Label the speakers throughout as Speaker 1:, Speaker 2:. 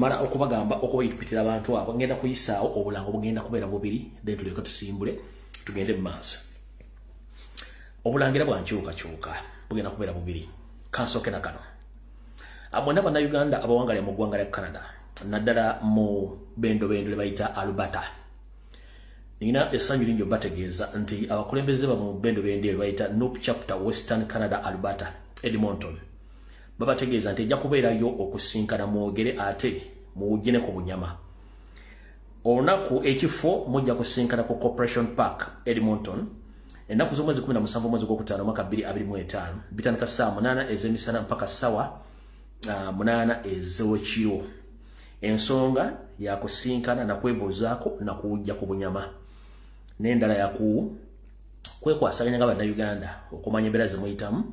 Speaker 1: Mala okubagamba okubayitupitira abantu abo, ngenda kuyisaawo obulango bugenda kubeera bubiri, then tuleke tusimbule tugende mu maaso. Obulangira bwankyukakyuka bugenda kubeera bubiri. Kansooke na kano. Mwenna Bannayuganda abawangalira mu ggwanga lya Canada, naddala mu bendobendo lye bayita Alberta, nina essanyu lingi obategeeza nti abakulembeze ba mu bendobendo lye bayita NUP Chapter Western Canada Alberta Edmonton babategeeza nti ejja kubeerayo okusinkana mwogere ate muwugine ku bunyama. Olunaku ekifo mujja kusinkana ku Corporation Park Edmonton ennaku z'omwezi 17 omwezi gwokutaano omwaka 2025, bitandika ssaawa 8 ez'emisana mpaka ssaawa 8 ez'ekiro. Ensonga yakusinkana nakwebuuzaako nakuwujja ku bunyama, n'endala yaku kwekwasaganya nga Bannayuganda okumanya embeera ze muyitamu,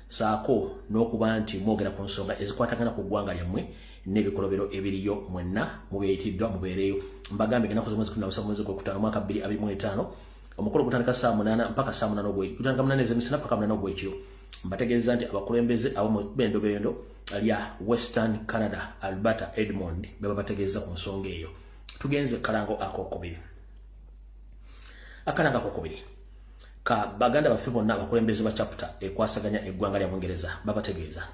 Speaker 1: saako n'okuba nti mwogera ku nsonga ezikwatagana ku ggwanga lyammwe n'ebikolobero ebiriyo. Mwenna mubeeyitiddwa mubeereyo. Mbagambe ennaku z'omwezi 17 omwezi gwokutaano omwaka 2025, omukolo gutandika ssaawa 8 mpaka ssaawa 8 gutandika 8 ez'emisana mpaka 8 ogw'ekiro. Mbategeeza nti abakulembeze ab'omu bendobendo lya Western Canada Alberta Edmond beba bategeeza ku nsonga eyo. Tugenze kalango akokubiri. Akalango akokubiri ka baganda baffe bonna abakulembeze ba chapter ekwasaganya eggwanga lya Bungereza babategeeza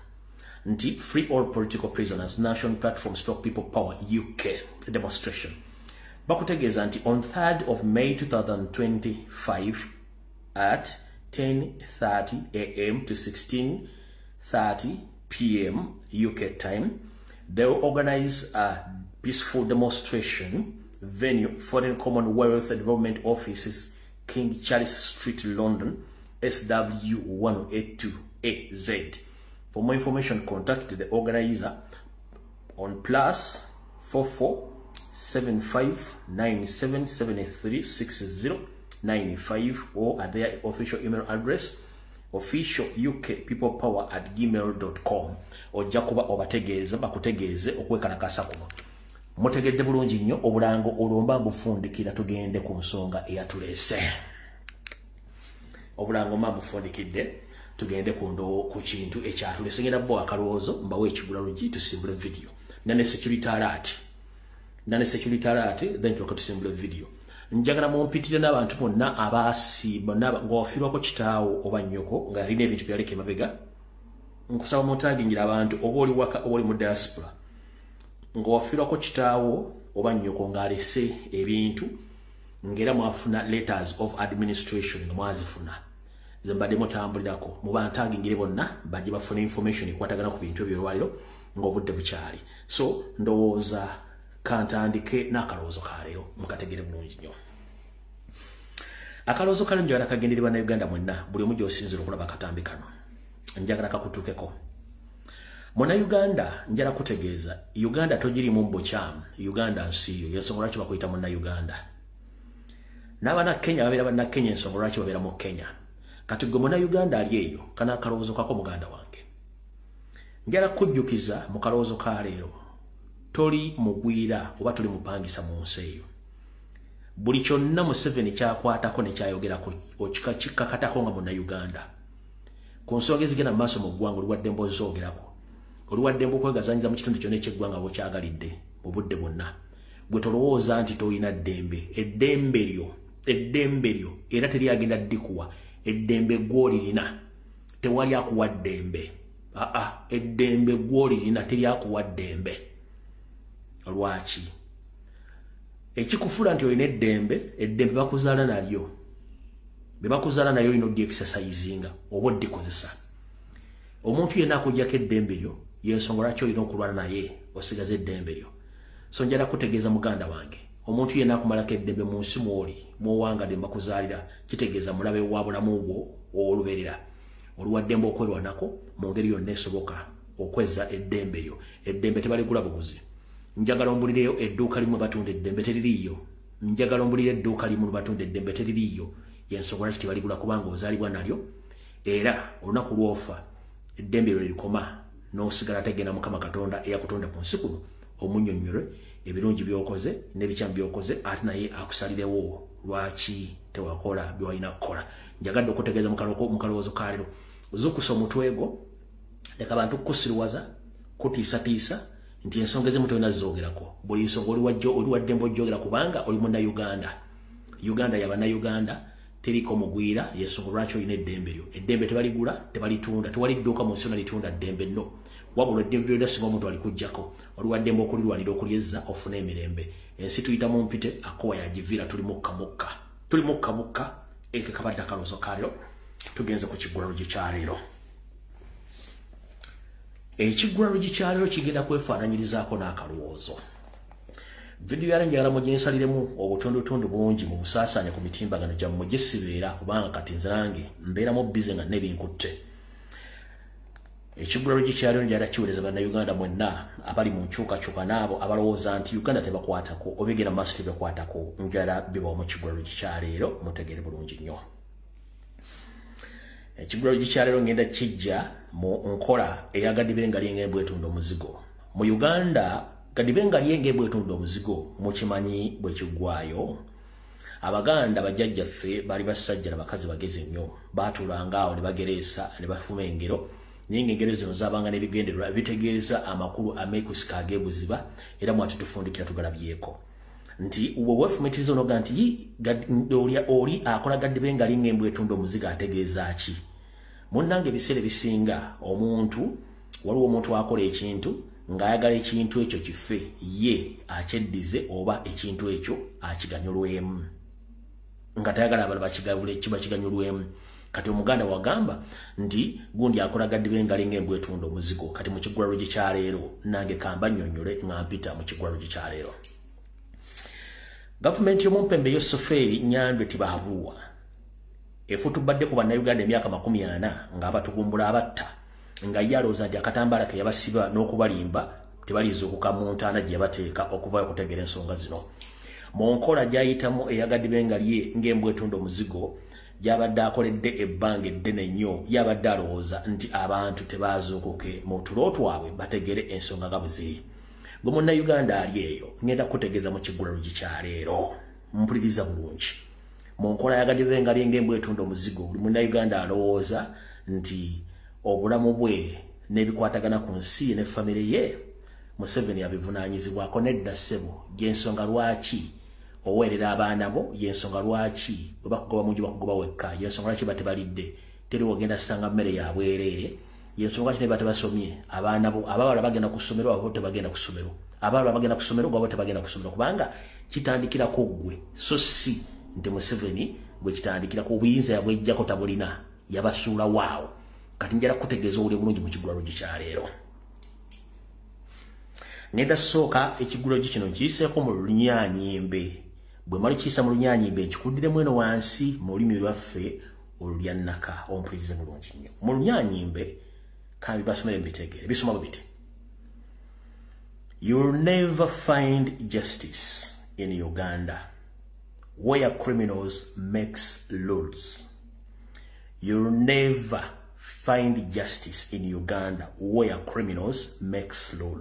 Speaker 1: nti Free All Political Prisoners National Platform Stroke People Power UK demonstration. Bakutegeeza nti on 3rd of May 2025 at 10:30 a.m. to 16:30 p.m. UK time, they will organize a peaceful demonstration. Venue: Foreign Commonwealth Development Offices, King Charles Street, London, SW182AZ. For more information, contact the organizer on +44 75 97 73 60 95 or at their official email address, officialukpeoplepower@gmail.com. Ojja kuba obategeeza bakutegeeze okwekalakasa kuno. Mutegedde bulungi nnyo obulango olwomba mbufundikira, tugende ku nsonga eyatuleese. Obulango mba mbufundikidde, tugende ku ndo ku kintu ekyatuleese. Ngenda bo akalowoozo mbawe ekigula luggi tusimbule video nane security alert, nane security alert, then tuloke tusimbule video. Njagala mumpitire n'abantu bonna abaasi bonna ng'ofiirwako kitaawo oba nnyoko nga yalina ebintu byaleka emabega. Nkusaba mutagingira abantu, oba oli waka oba oli mu diaspora, ng'ofiirwako kitaawo oba nnyoko ng'alese ebintu, ng'era mwafuna letters of administration nga mwazifuna ze mbadde mutambulirako, mubantagingire bonna bajje bafune information ekwatagana ku bintu ebyo olwaliro ng'obudde bukyali. So ndowooza kantandike n'akalowoozo kaleero, mukategere bulungi nnyo. Akalowoozo kale njagala kagendere Bannayuganda mwenna, buli omu gy'osinzira okulaba akatambi kano, njagala kakutuukeko. Munnayuganda, njala kutegeeza Uganda togirimu mbukyamu. Uganda nsi yo, yensonga lwaki bakuyita Munnayuganda. N'Abannakenya babeera Bannakenya, ensonga lwaki babeera mu Kenya. Kati gwe Munnayuganda ali eyo, kana akalowoozo kako muganda wange, njala kujjukiza mu kalowoozo ka leero, toli mugwira oba toli mupangisa mu nsi eyo. Buli kyonna Museveni kyakwatako ne kyayogerako kikakatako nga Munnayuganda. Ku nsonga ezigenda mu maaso mu ggwanga, oli waddembe ozoogerako, oli waddembe okwegazanyiza mu kitundu kyonna ekyeggwanga bwokyagalidde mu budde bwonna. Gwe tolowooza nti tolina ddembe. Eddembe lyo, eddembe lyo era teryagenda ddikuwa. Eddembe gwolirina, tewali akuwa ddembe. Aa, eddembe gwolirina, teryakuwa ddembe. Lwaki ekikufuula nti olina eddembe? Eddembe bakuzaala nalyo, be bakuzaala nayo, olina oddi exercisinga oba oddikozesa. Omuntu yenna akugjako eddembe lyo, yensonga lwaki olina okulwana naye osigaze eddembe lyo. So njala kutegeeza muganda wange, omuntu yenna akumalako eddembe mu nsi mwoli mwowangadde mbakuzaalira, kitegeeza mulabe wa bulamu bwo olubeerera. Oliwaddembe okwerwanako mu ngeri yonna esoboka okwezza eddembe lyo. Eddembe tebaligula buguzi. Njagala ombulireyo edduuka limu batunda eddembe, teririiyo. Njagala ombulire edduuka limu batunda eddembe, teririiyo. Yensonga lwaki tebaligula, kubanga ozaalibwa nalyo, era olunaku lwofa eddembe lyo lirikoma n'osigala tegenda Mukama Katonda eyakutonda ku nsi kuno omunnyonnyole ebirungi by'okoze n'ebikyamu by'okoze, ate naye akusalirewo lwaki tewakola byewalina kukola. Njagadde okutegeeza mu kalowoozo ka leero, ozukusa omutwe gwo, leka bantu kukusiruwaza, kutiisatiisa. Nti ensonga ezimu tolina zoogerako. Buli nsonga oli wa ddembe ojjogera kubanga oli Munnayuganda. Uganda ya Bannayuganda, teriko mugwira, yensonga lwaki olina eddembe lyo. Eddembe tebaligula, tebalitunda, tewali dduuka mu nsi yonna litunda ddembe nno. Wabula eddembe lyonna singa omuntu alikuggyako, oli wa ddembe okulirwanira okulyezza ofune emirembe. Ensi tuyita mu mpite, akowa yagiviira, tuli mukka mukka. Tuli mukka mukka, eke kabadde akaloozo kaleero, tugenze ku kiggulalogi kya leero. Ekiggulalogi kya leero kigenda kwefaananyirizaako n'akalowoozo. Vidiyo yale njagala muginsaliremu obutundutundu bungi mu busaasaanya ku mitimbagano gyammwe gye sibeera kubanga kati nze nange mbeeramu bize nga nebinkutte. Ekiggulalogi kya leero njagala kiweereza Bannayuganda mwenna abali mu nkyukakyuka n'abo abalowooza nti Uganda tebakwatako oba egenda mu maaso tebakwatako, njagala bibawo mu kiggulalogi kya leero mutegeere bulungi nnyo. Ekiggulalogi kya leero ngenda kijja mu nkola eya gadibe nga ly'eng'embwa etunda omuzigo. Mu Uganda gadibe nga ly'eng'embwa etunda omuzigo mukimanyi bwe kiggwaayo. Abaganda bajjajjaffe baali basajja na bakazi bagezi nnyo, baatuulanga awo ne bagereesa ne bafuma engero, naye ng'engero zino zaabanga n'ebigendererwa ebitegeeza amakulu ameekusika ag'ebuziba, era mwati tufundikira tugalabyeko. Nti bwe weefumiitiriza onoga nti oli akola gadibe nga ly'eng'embwa etunda omuzigo ategeeza ki? Munnange ebiseera ebisinga omuntu, waliwo omuntu akola ekintu ng'ayagala ekintu ekyo kife ye akyeddize oba ekintu ekyo akiganyulwemu, nga tayagala abalala bakigabule kiba kiganyulwemu. Kati Omuganda wagamba nti gundi akola gadibe nga ly'eng'embwa etunda omuzigo. Kati mu kiggulalogi kya leero nange kamba nnyonnyole nga mpita mu kiggulalogi kya leero. Gavumenti y'omumpembe Yoseferi Nyandwe Tibahabuwa efutubadde ku Bannayuganda emyaka 40 ng'abatugumbula abatta, nga ye alowooza nti akatambaala ke yabasiba n'okubalimba tebalizuukuka mu ntaana gye yabateeka okuvayo okutegeera ensonga zino. Mu nkola gy'ayitamu eya gadibe nga lye ng'embwa etunda omuzigo gy'abadde akoledde ebbanga eddene nnyo, yabadde alowooza nti abantu tebaazuukuke mu tulo twabwe bategere ensonga nga bwe ziri. Gwe Munnayuganda ali eyo ngenda kutegeeza mu kiggulalogi kya leero, mpuliriza bulungi. Mu nkola ya gadibe nga lye ng'embwa etunda omuzigo, buli Munnayuganda alowooza nti obulamu bwe n'ebikwatagana ku nsi ne famire ye Museveni abivunaanyizibwako. Nedda ssebo, y'ensonga lwaki oweerera abaana bo, y'ensonga lwaki bwe bakugoba mu nju bakugoba wekka, y'ensonga lwaki batebalidde, teri wogenda ssanga mmere ya bwereere, y'ensonga lwaki ne batebasomye abaana bo, abawala bagenda ku ssomero abo tebagenda ku ssomero, abawala bagenda ku ssomero gwabo tebagenda ku ssomero, kubanga kitandikirako ggwe, so si nti Museveni gwe kitandikirako. Obuyinza yabweggyako tabulina, yabasuula waawo. Kati njala kutegeeza obuli bulungi mu kiggulalogi kya leero. Ngenda sooka ekiggulalogi kino nkiyiseeko mu Lunyanyimbe. Bwe mala okiyisa mu Lunyanyimbe nkikuddiremu eno wansi mu lulimi lwaffe olulyannaka, ompulirize bulungi nnyo. Mu Lunyanyimbe kambi basomere mbitegeere, bisoma bwe biti: You'll never find justice in Uganda where criminals makes laws. You'll never find justice in Uganda where criminals makes law.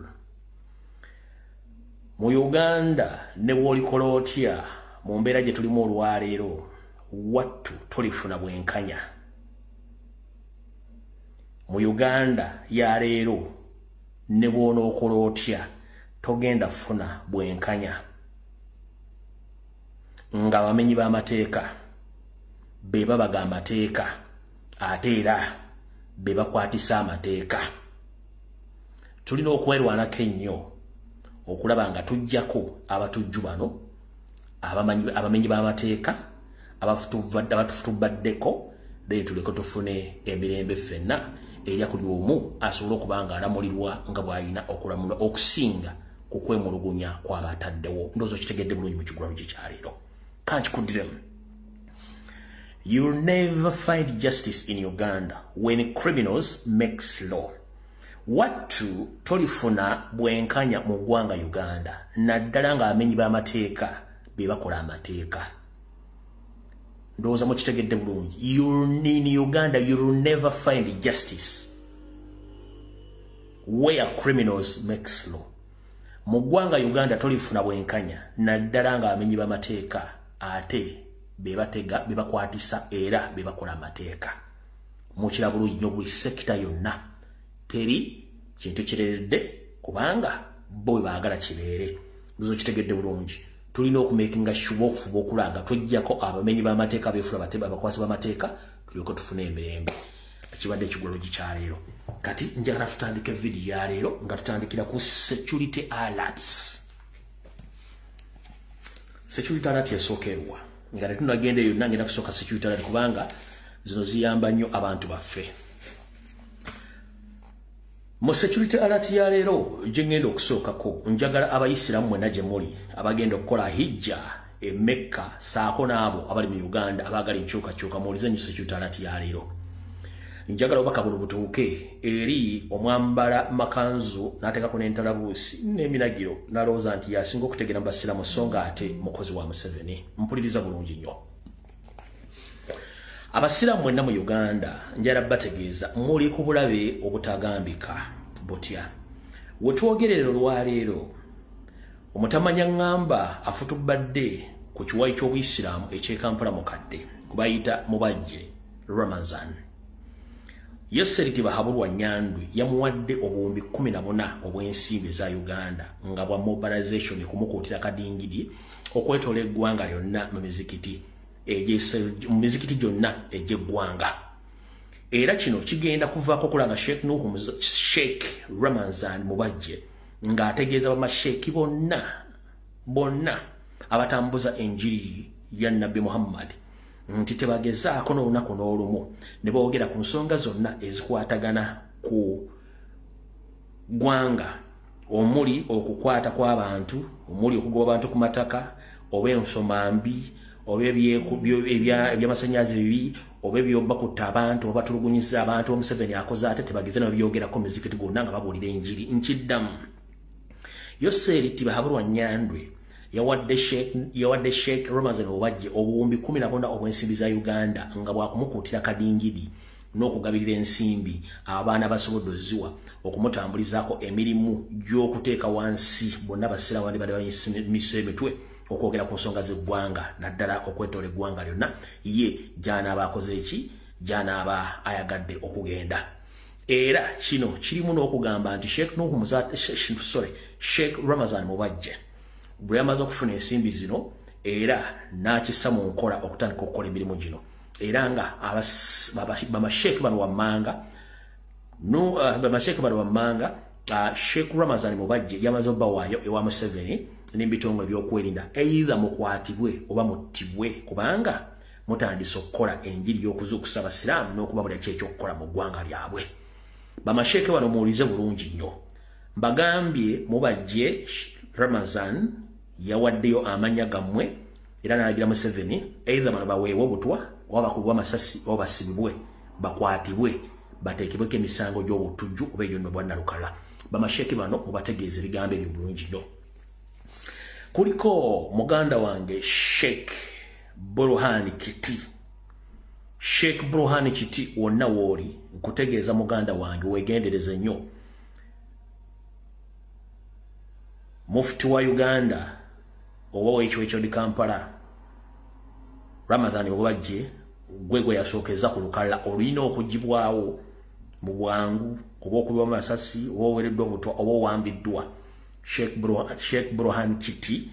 Speaker 1: Mu Uganda ne bw'olikola otya mu mbeera gye tulimu olwaleero, wattu tolifuna bwenkanya. Mu Uganda ya leero ne bw'onookola otya togenda funa bwenkanya, ng'abamenyi b'amateeka be babaga amateeka ate era be bakwatisa amateeka. Tulina okwerwanako ennyo okulaba nga tuggyako abatujju bano, abamenyi b'amateeka abatufutubaddeko, then tuleke tufune emirembe ffenna erya kuli omu asobole okuba nga alamulirwa nga bw'alina okulamulwa okusinga ku kwemulugunya kw'abataddewo. Ndowooza okitegedde bulungi mu kiggulalogi kya leero. Kankikuddiremu. You'll never find justice in Uganda when criminals makes law. Wattu tolifuna bwenkanya mu ggwanga Uganda, naddala ng'abamenyi b'amateeka be bakola amateeka. Ndowooza mukitegedde bulungi. In Uganda you'll never find justice where criminals makes law. Mu ggwanga Uganda tolifuna bwenkanya naddala ng'abamenyi b'amateeka ate be batega, be bakwatisa era be bakola amateeka. Mukira bulungi nnyo, buli sekita yonna teri kintu kireredde kubanga bo we baagala kibeere. Luzo kitegedde bulungi. Tulina okumakinga sure okufuba okulanga tweggyako abamenyi b'amateeka beefula bateba abakwasi b'amateeka, tulyoke tufune emirembe. Ekibadde ekigologi kya leero. Kati njagala tutandike vidiyo ya leero nga tutandikira ku security alerts. Security alert esookerwa nga tetunnagenda eyo, ngenda kusooka security alert kubanga zino ziyamba nnyo abantu baffe. Mu security alert ya leero gye ngenda okusookako, njagala abayisiraamu mwenna gye muli abagenda okukola hijja e Mecca saako n'abo abali mu Uganda abaagala enkyukakyuka, muwulize nnyo security alert ya leero. Njagala obubaka buno butuuke eri omwambala makanzu n'ateekako n'entalabuusi n'emiragiro n'alowooza nti yasinga okutegeera mu basiraamu, so nga ate mukozi wa Museveni. Mpuliriza bulungi nnyo. Abasiraamu mwenna mu Uganda, njagala bategeeza muli ku bulabe obutagambika butya. We twogerera olwaleero, omutamanya ŋŋamba afutubadde ku kiwayi ky'obuyisiraamu eky'e Kampala mukadde kubayita Mubajje Ramazan. Yoseri Tibahaburwa Nyandwi yamuwadde obuwumbi 14 obw'ensimbi eza Uganda nga bwa mobilization kumukuutira kadingidi okwetoola eggwanga lyonna mu mizikiti gyonna egy'eggwanga. Era kino kigenda kuvaako okulanga Sheikh Nuhu Sheikh Ramazan Mubajje ng'ategeeza bamasheeki bonna bonna abatambuza enjiri ya Nabbi Muhammad nti tebagezaako n'olunaku n'olumu ne boogera ku nsonga zonna ezikwatagana ku ggwanga, omuli okukwata kw'abantu, omuli okugoba abantu ku mataka, oba ensoma mbi, oba ebyamasannyalaze bibi, oba ebyobakutta abantu, oba batulugunyiza abantu, Museveni akoze ate, tebageze ne babyogerako mizikiti gwonna nga babuulira enjiri. Nkiddamu, Yoseri Tibahaburwa Nyandwi yawadde Sheikh Ramazan Mubajje obuwumbi 14 obw'ensimbi za Uganda nga bwakumukuutira kadingidi n'okugabirira ensimbi abaana basobodde oziwa okumutambulizaako emirimu gy'okuteeka wansi bonna basiraamu bandibadde bayimisa emitwe okwogera ku nsonga z'eggwanga, naddala okwetoola eggwanga lyonna ye gy'anaaba akoze eki gy'anaaba ayagadde okugenda. Era kino kirimu n'okugamba nti Sheikh Nuhu Muzat, sorry, Sheikh Ramazan Mubajje bwe yamaze okufuna ensimbi zino era n'akissa mu nkola okutandika okukola emirimu gino, era nga bamasheeki bano wammanga bano wammanga, Sheikh Ramazan Mubajje yamaze obbawaayo ewa Museveni n'ebitongole ebyokwerinda, either mukwatibwe oba muttibwe, kubanga mutandise okukola enjiri y'okuzuukusa abasiraamu n'okubabulira ki ekyokukola mu ggwanga lyabwe. Bamasheeke bano muwulize bulungi nnyo, mbagambye Mubajje Ramazan yawaddeyo amannya gammwe era n'alagira Museveni either bano baweebwe obutwa oba bakubibwe amasasi oba basibibwe bakwatibwe bateekebweko emisango gy'obutujju oba ebyonna bwannalukala. Bamasheeke bano mubategeeze ebigambo ebyo bulungi nnyo. Kuliko muganda wange Sheikh Buruhani Kiti. Sheikh Buruhani Kiti, wonna wooli nkutegeeza muganda wange weegendereze nnyo. Mufti wa Uganda oba w'ekiwa eky'e Kampala Ramadhan Mubajje gwe gwe yasookeza ku lukalala olulina okugibwawo mu bwangu, oba okubibwa amasasi, oba oweereddwa obutwa, oba owambiddwa. Sheikh Buruhan Kiti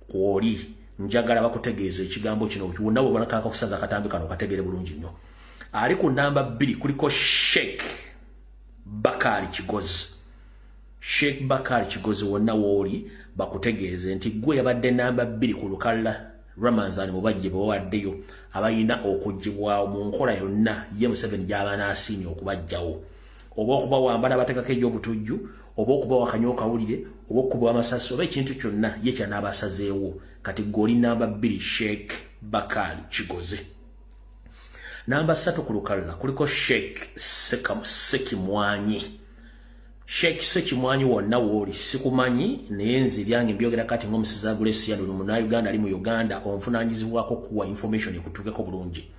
Speaker 1: kwoli, njagala bakutegeeza ekigambo kino wonna bwe banakaka okusaza akatambi kano okategeere bulungi nnyo. Ali ku namba 2 kuliko Sheikh Bakari Kigozi. Sheikh Bakari Kigozi, wonna wooli bakutegeeze nti gwe yabadde namba 2 ku lukalala Ramazan Mubajje bwe wawaddeyo abalina okugibwawo mu nkola yonna ye Museveni gy'aba n'asiimye okubajjawo, oba okubawamba n'abateekako egy'obutujju, oba okubawakanya okawulire, oba okukubwa amasasi, oba ekintu kyonna ye kyanaaba asazeewo. Kati gwe oli namba 2, Sheikh Bakari Kigozi. Namba 3 ku lukalala kuliko Sheikh Sekimwanyi. Sheikh Sekimwanyi, wonna wooli sikumanyi, naye nze ebyange mbyogera kati ng'omusiza Grace ono munnayuganda ali mu Uganda onvunaanyizibwako okuwa information ekutuukeko bulungi.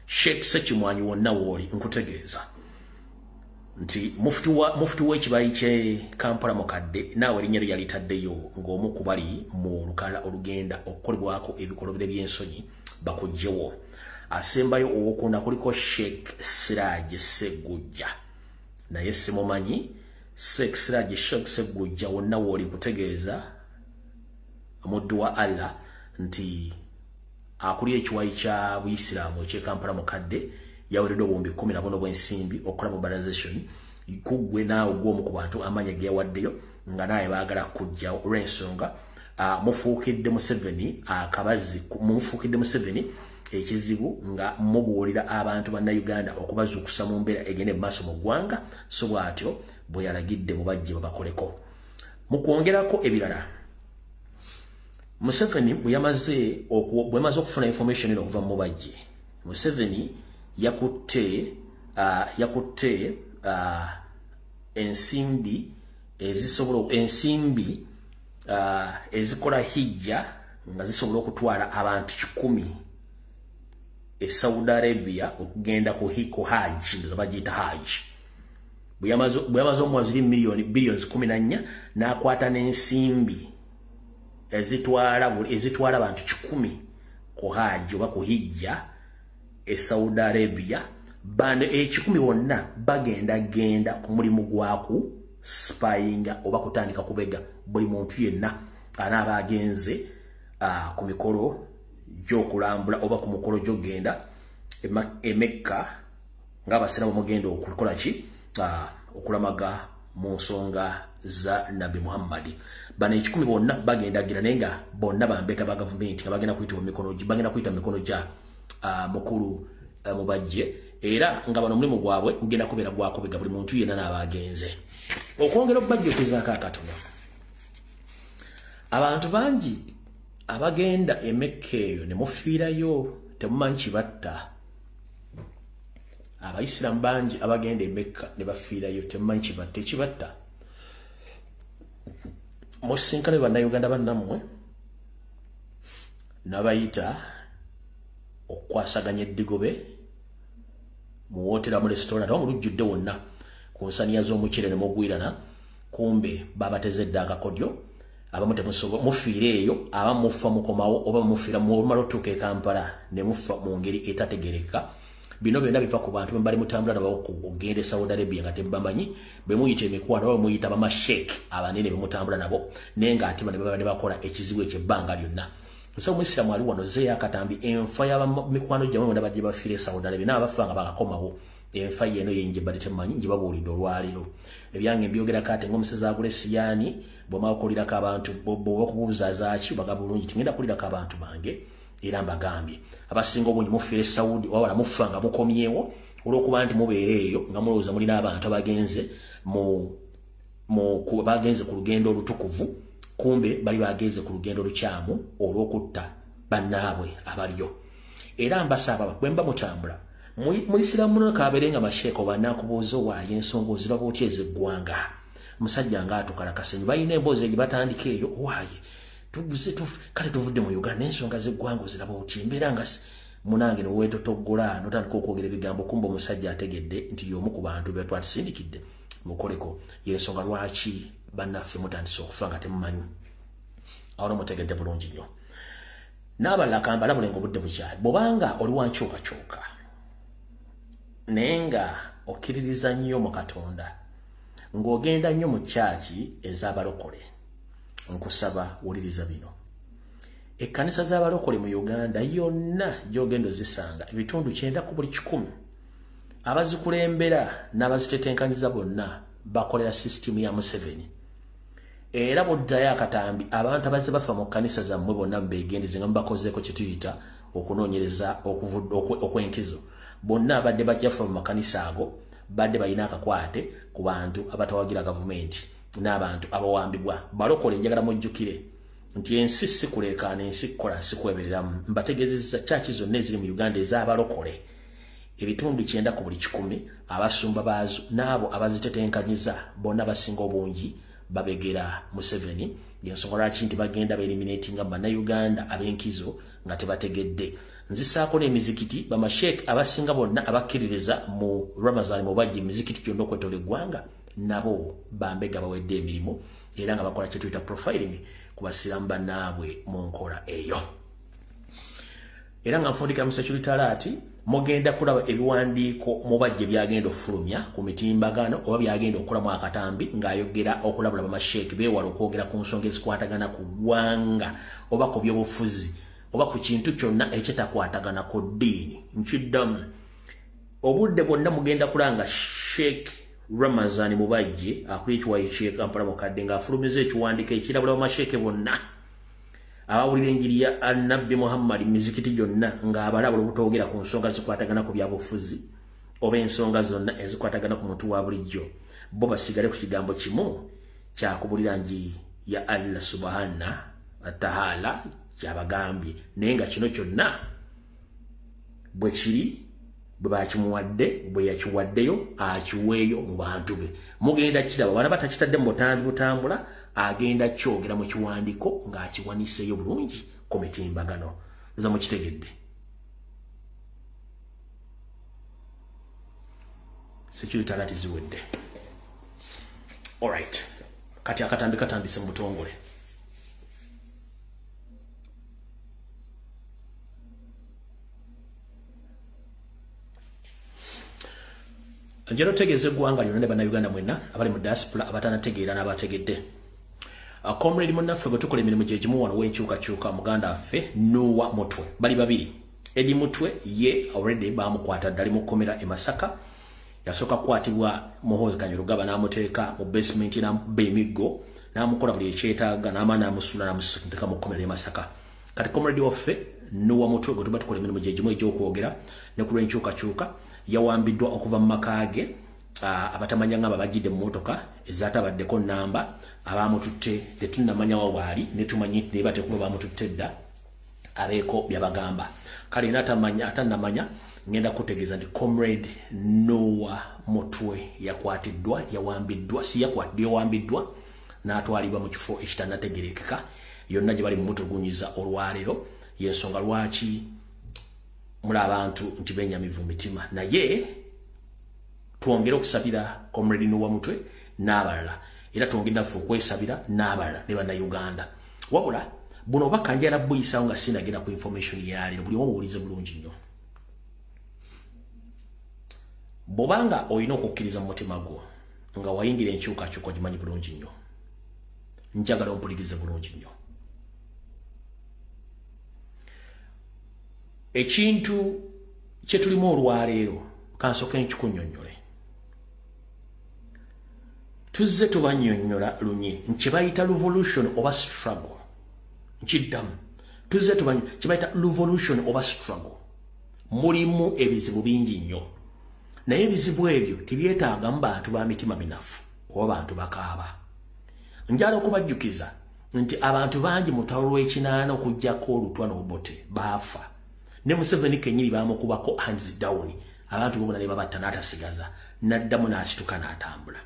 Speaker 1: Sheikh Sekimwanyi, wonna wooli nkutegeeza nti mufti w'ekibayi ky'e Kampala mukadde naawe erinnya lye yalitaddeyo ng'omu ku bali mu lukalala olugenda okukolebwako ebikolobero by'ensonyi bakuggyewo. Asembayo owokuna kuliko Sheikh Siraje Segujja, naye simumanyi, Sheikh Siraje Sheikh Segujja wonna wooli kutegeeza omuddu wa Allah nti akuli ekiwayi kya Buyisiraamu eky'e Kampala mukadde yaweredde obuwumbi 14 bw'ensimbi okukola mobilization kuggwe naawe gw'omu ku bantu amanya ge yawaddeyo nga naye baagala kujja olw'ensonga mufuukidde Museveni akabazi, mufuukidde Museveni ekizibu nga mubuulira abantu bannayuganda okubazuukusa mu mbeera egenda mu maaso mu ggwanga. So bw'atyo bwe yalagidde mubajje babakoleko. Mu kwongerako ebirala, Museveni bwe yamaze okufuna information eno okuva mu mubajje, Museveni yakutte ensimbi ezisobola ensimbi ezikola hijja nga zisobola okutwala abantu 100 e Saudi Arabia okugenda ku hiko Hajj, ndoza bagiyita Hajj. Bwe yamaze omuwa ziri miliyoni billions 14 n'akwata n'ensimbi ezitwala abantu 100 ku Hajj oba ku hijja e Saudi Arabia. Bano 100 bonna bagenda genda ku mulimu gwaku spyinga oba kutandika kubega buli muntu yenna anaaba agenze ku mikolo gy'okulambula oba ku mukolo gy'ogenda e Mecca ng'abasiraamu mugenda okukola ki okulamaga mu nsonga za Nabbi Muhammad. Bano 100 bonna bagenda gira naye nga bonna bambega ba gavumenti nga bagenda kuyita mu mikono bagenda kuyita mu mikono gya mukulu mubajje, era nga bano omulimu gwabwe gugenda kubeera gwakubega buli muntu yenna n'abagenze. Okwongera okubajjukizaako akatono, abantu bangi abagenda e Mecca eyo ne mufiirayo temumanyi kibatta. Abayisiraamu bangi abagenda e Mecca ne bafiirayo temumanyi kibatta. Ekibatta musinkane bannayuganda bannammwe n'abayita okukwasaganya eddigobe mu wootera mu restaurant oba mu lujjudde wonna ku nsaniya z'omuceere ne mugwirana, kumbe babateze dda akakodyo. Abamu mufiira eyo, abamu mufa mukomawo oba mufiira mulumala otuuka e Kampala ne mufa mu ngeri etategereka. Bino byonna biva ku bantu bali mutambula nabo okugenda e Saudi Arabia nga tebamanyi, be muyita emikwano oba muyita bamashek abanene be mutambula nabo, naye ng'ate bano baba ne bakola ekizibu ekyo ebbanga lyonna. Nsa omusiraamu ali wano zeeyo akatambi enfa y'abamikwano gyammwe bonna bajje bafiira e Saudi Arabia n'abafa nga bakakomawo. Enfa yeno yenje badde temumanyi nje babuulidde olwaleero. Ebyange mbyogerako ate ng'omusezi agula esiyaani bw'omala okuwulirako abantu bw'oba okubuuza zaaki bagamba bulungi tingenda kuwulirako abantu bange, era mbagambye abasinga obungi mufiira e Saudi wabala mufa nga mukomyewo olw'okuba nti mubeera eyo nga mulowooza mulina abantu abagenze bagenze ku lugendo olutukuvu, kumbe bali bagenze ku lugendo olukyamu olw'okutta bannaabwe abaliyo. Era mbasaba bwe mba mutambula muyisiraamu muno kabeere nga masheeko bannakubuuza owaayo ensonga oziraba otya ez'eggwanga. Musajja ng'atukalakasenyi balina emboozi egye batandika eyo owaaye kale tuvudde mu Uganda n'ensonga z'eggwanga oziraba otya embeera nga munange neweetotoggola n'otandika okwogera ebigambo kumbe omusajja ategedde nti y'omu ku bantu be twatusindikidde mukoleko. Y'ensonga lwaki bannaffe mutandise okufa nga temumanyi. Awo nomutegedde bulungi nnyo. N'abalala kambalabule ng'obudde bukyali, bw'obanga oli wa nkyukakyuka naye nga okkiririza nnyo mu Katonda ng'ogenda nnyo mu kyaki ez'abalokole, nkusaba wuliriza bino. Ekkanisa z'abalokole mu Uganda yonna gy'ogenda ozisanga ebitundu 90 ku buli 100 abazikulembera n'abazitetenkanyiza bonna bakolera sisitimu ya Museveni. Era bw'oddayo akatambi abantu abazze bafa mu kkanisa zammwe bonna mubeegendeze nga mubakozeeko kye tuyita okunoonyereza okw'enkizo. Bonna abadde bajjafa mu makanisa ago badde balina akakwate ku bantu abatawagira gavumenti n'abantu abawambibwa. Balokole njagala mujjukire nti ensi si kuleekaana, ensi kukola, si kwebereramu. Mbategeezezza kyaki zonna eziri mu Uganda ez'abalokole ebitundu 90 ku buli 100 abasumba baazo n'abo abazitetenkanyiza bonna basinga obungi babegera Museveni. Y'ensonga lwaki nti bagenda beeliminatinga bannayuganda ab'enkizo nga tebategedde. Nzisaako n'emizikiti bamasheek abasinga bonna abakkiririza mu Ramazan mubajje emizikiti gyonna okwetola eggwanga nabo bambega bawedde emirimu era nga bakola kye tuyita profiling ku basiraamu bannaabwe mu nkola eyo. Era nga nfundikira mu security alert, mugenda kulaba ebiwandiiko Mubajje byagenda okufulumya ku mitimbagano oba byagenda okukolamu akatambi ng'ayogera okulabula bamasheeki beewala okwogera ku nsonga ezikwatagana ku ggwanga oba ku byobufuzi oba ku kintu kyonna ekitakwatagana ku ddiini. Nkiddamu, obudde bwonna mugenda kulanga Sheikh Ramazani Mubajje akuli ekiwayi ky'e Kampala Mukadde ng'afulumiza ekiwandiiko ekirabula bamasheeke bonna abawulira enjiri ya Nabbi Muhammad mizikiti gyonna ng'abalabula obutoogera ku nsonga zikwatagana ku byabufuzi oba ensonga zonna ezikwatagana ku muntu wa bulijjo, bo basigale ku kigambo kimu kyakubulira njiri ya Allah subhana wa ta'ala kyabagambye. Naye nga kino kyonna bwe kiri, bwe bakimuwadde, bwe yakiwaddeyo, akiweeyo mu bantu be. Mugenda kiraba bana batakitadde mu butambi butambula, agenda kyogera mu kiwandiiko ng'akiwaniseeyo bulungi ku mitimbagano. Nza mukitegedde. Security alert ziwedde. Alright. Kati akatambi katandise mu butongole. Njalo tegeeze eggwanga lyonna ne bannayuganda mwenna abali mu diaspora abatanategeera n'abategedde. Comrade munnaffe gwe tukola emirimu gye gimu wano w'enkyukakyuka, muganda waffe Noah Mutwe, bali babiri. Eddie Mutwe ye already bamukwata ddali mu kkomera e Masaka. Yasooka kukwatibwa Muhoozi Kainerugaba n'amuteeka mu basement n'amukuba emiggo n'amukola buli ekyetaaga n'amala n'amusula n'amusindika mu kkomera e Masaka. Kati comrade waffe Noah Mutwe gwe tuba tukola emirimu gye gimu egy'okwogera ne ku lw'enkyukakyuka yawambiddwa okuva mu maka ge abatamanya nga babajjidde mu mmotoka ezatabaddeko nnamba, abamututte tetunnamanya wa waali ne tumanyi ne bateekuba bamututte dda abeeko byabagamba. Kale n'atamanya atannamanya ngenda kutegeeza nti Comrade Noah Mutwe yakwatiddwa, yawambiddwa, si yakwatiddwa, yawambiddwa n'atwalibwa mu kifo ekitannategeerekeka yonna gye bali mu mutulugunyiza olwaleero. Y'ensonga lwaki muli abantu nti benyamivu mitima, naye twongere okusabira Comrade Noah Mutwe n'abalala, era twongere naffe okwesabira n'abalala ne bannayuganda. Wabula buno obubaka njagala buyisaawo nga sinagenda ku information ya leero, buli omu obuwulize bulungi nnyo. Bw'obanga olina okukkiriza mu mutima gwo nga wayingira enkyukakyuka ogimanyi bulungi nnyo, njagala ompulirize bulungi nnyo. Ekintu kye tulimu olwaleero kansooke nkikunnyonnyole. Tuzze tubannyonnyola lunye kye bayita revolution oba struggle. Nkiddamu, tuzze kye bayita revolution oba struggle. Mulimu ebizibu bingi nnyo, naye ebizibu ebyo tebyetaagamu bantu ba mitima minafu oba bantu bakaaba. Njala okubajjukiza nti abantu bangi mu lutalo lw'ekinaana okuggyako olutwa n'obote baafa. Ne Museveni kennyini baamukubako hands down, abantu bonna ne babatta n'atasigaza, n'addamu n'asituka n'atambula.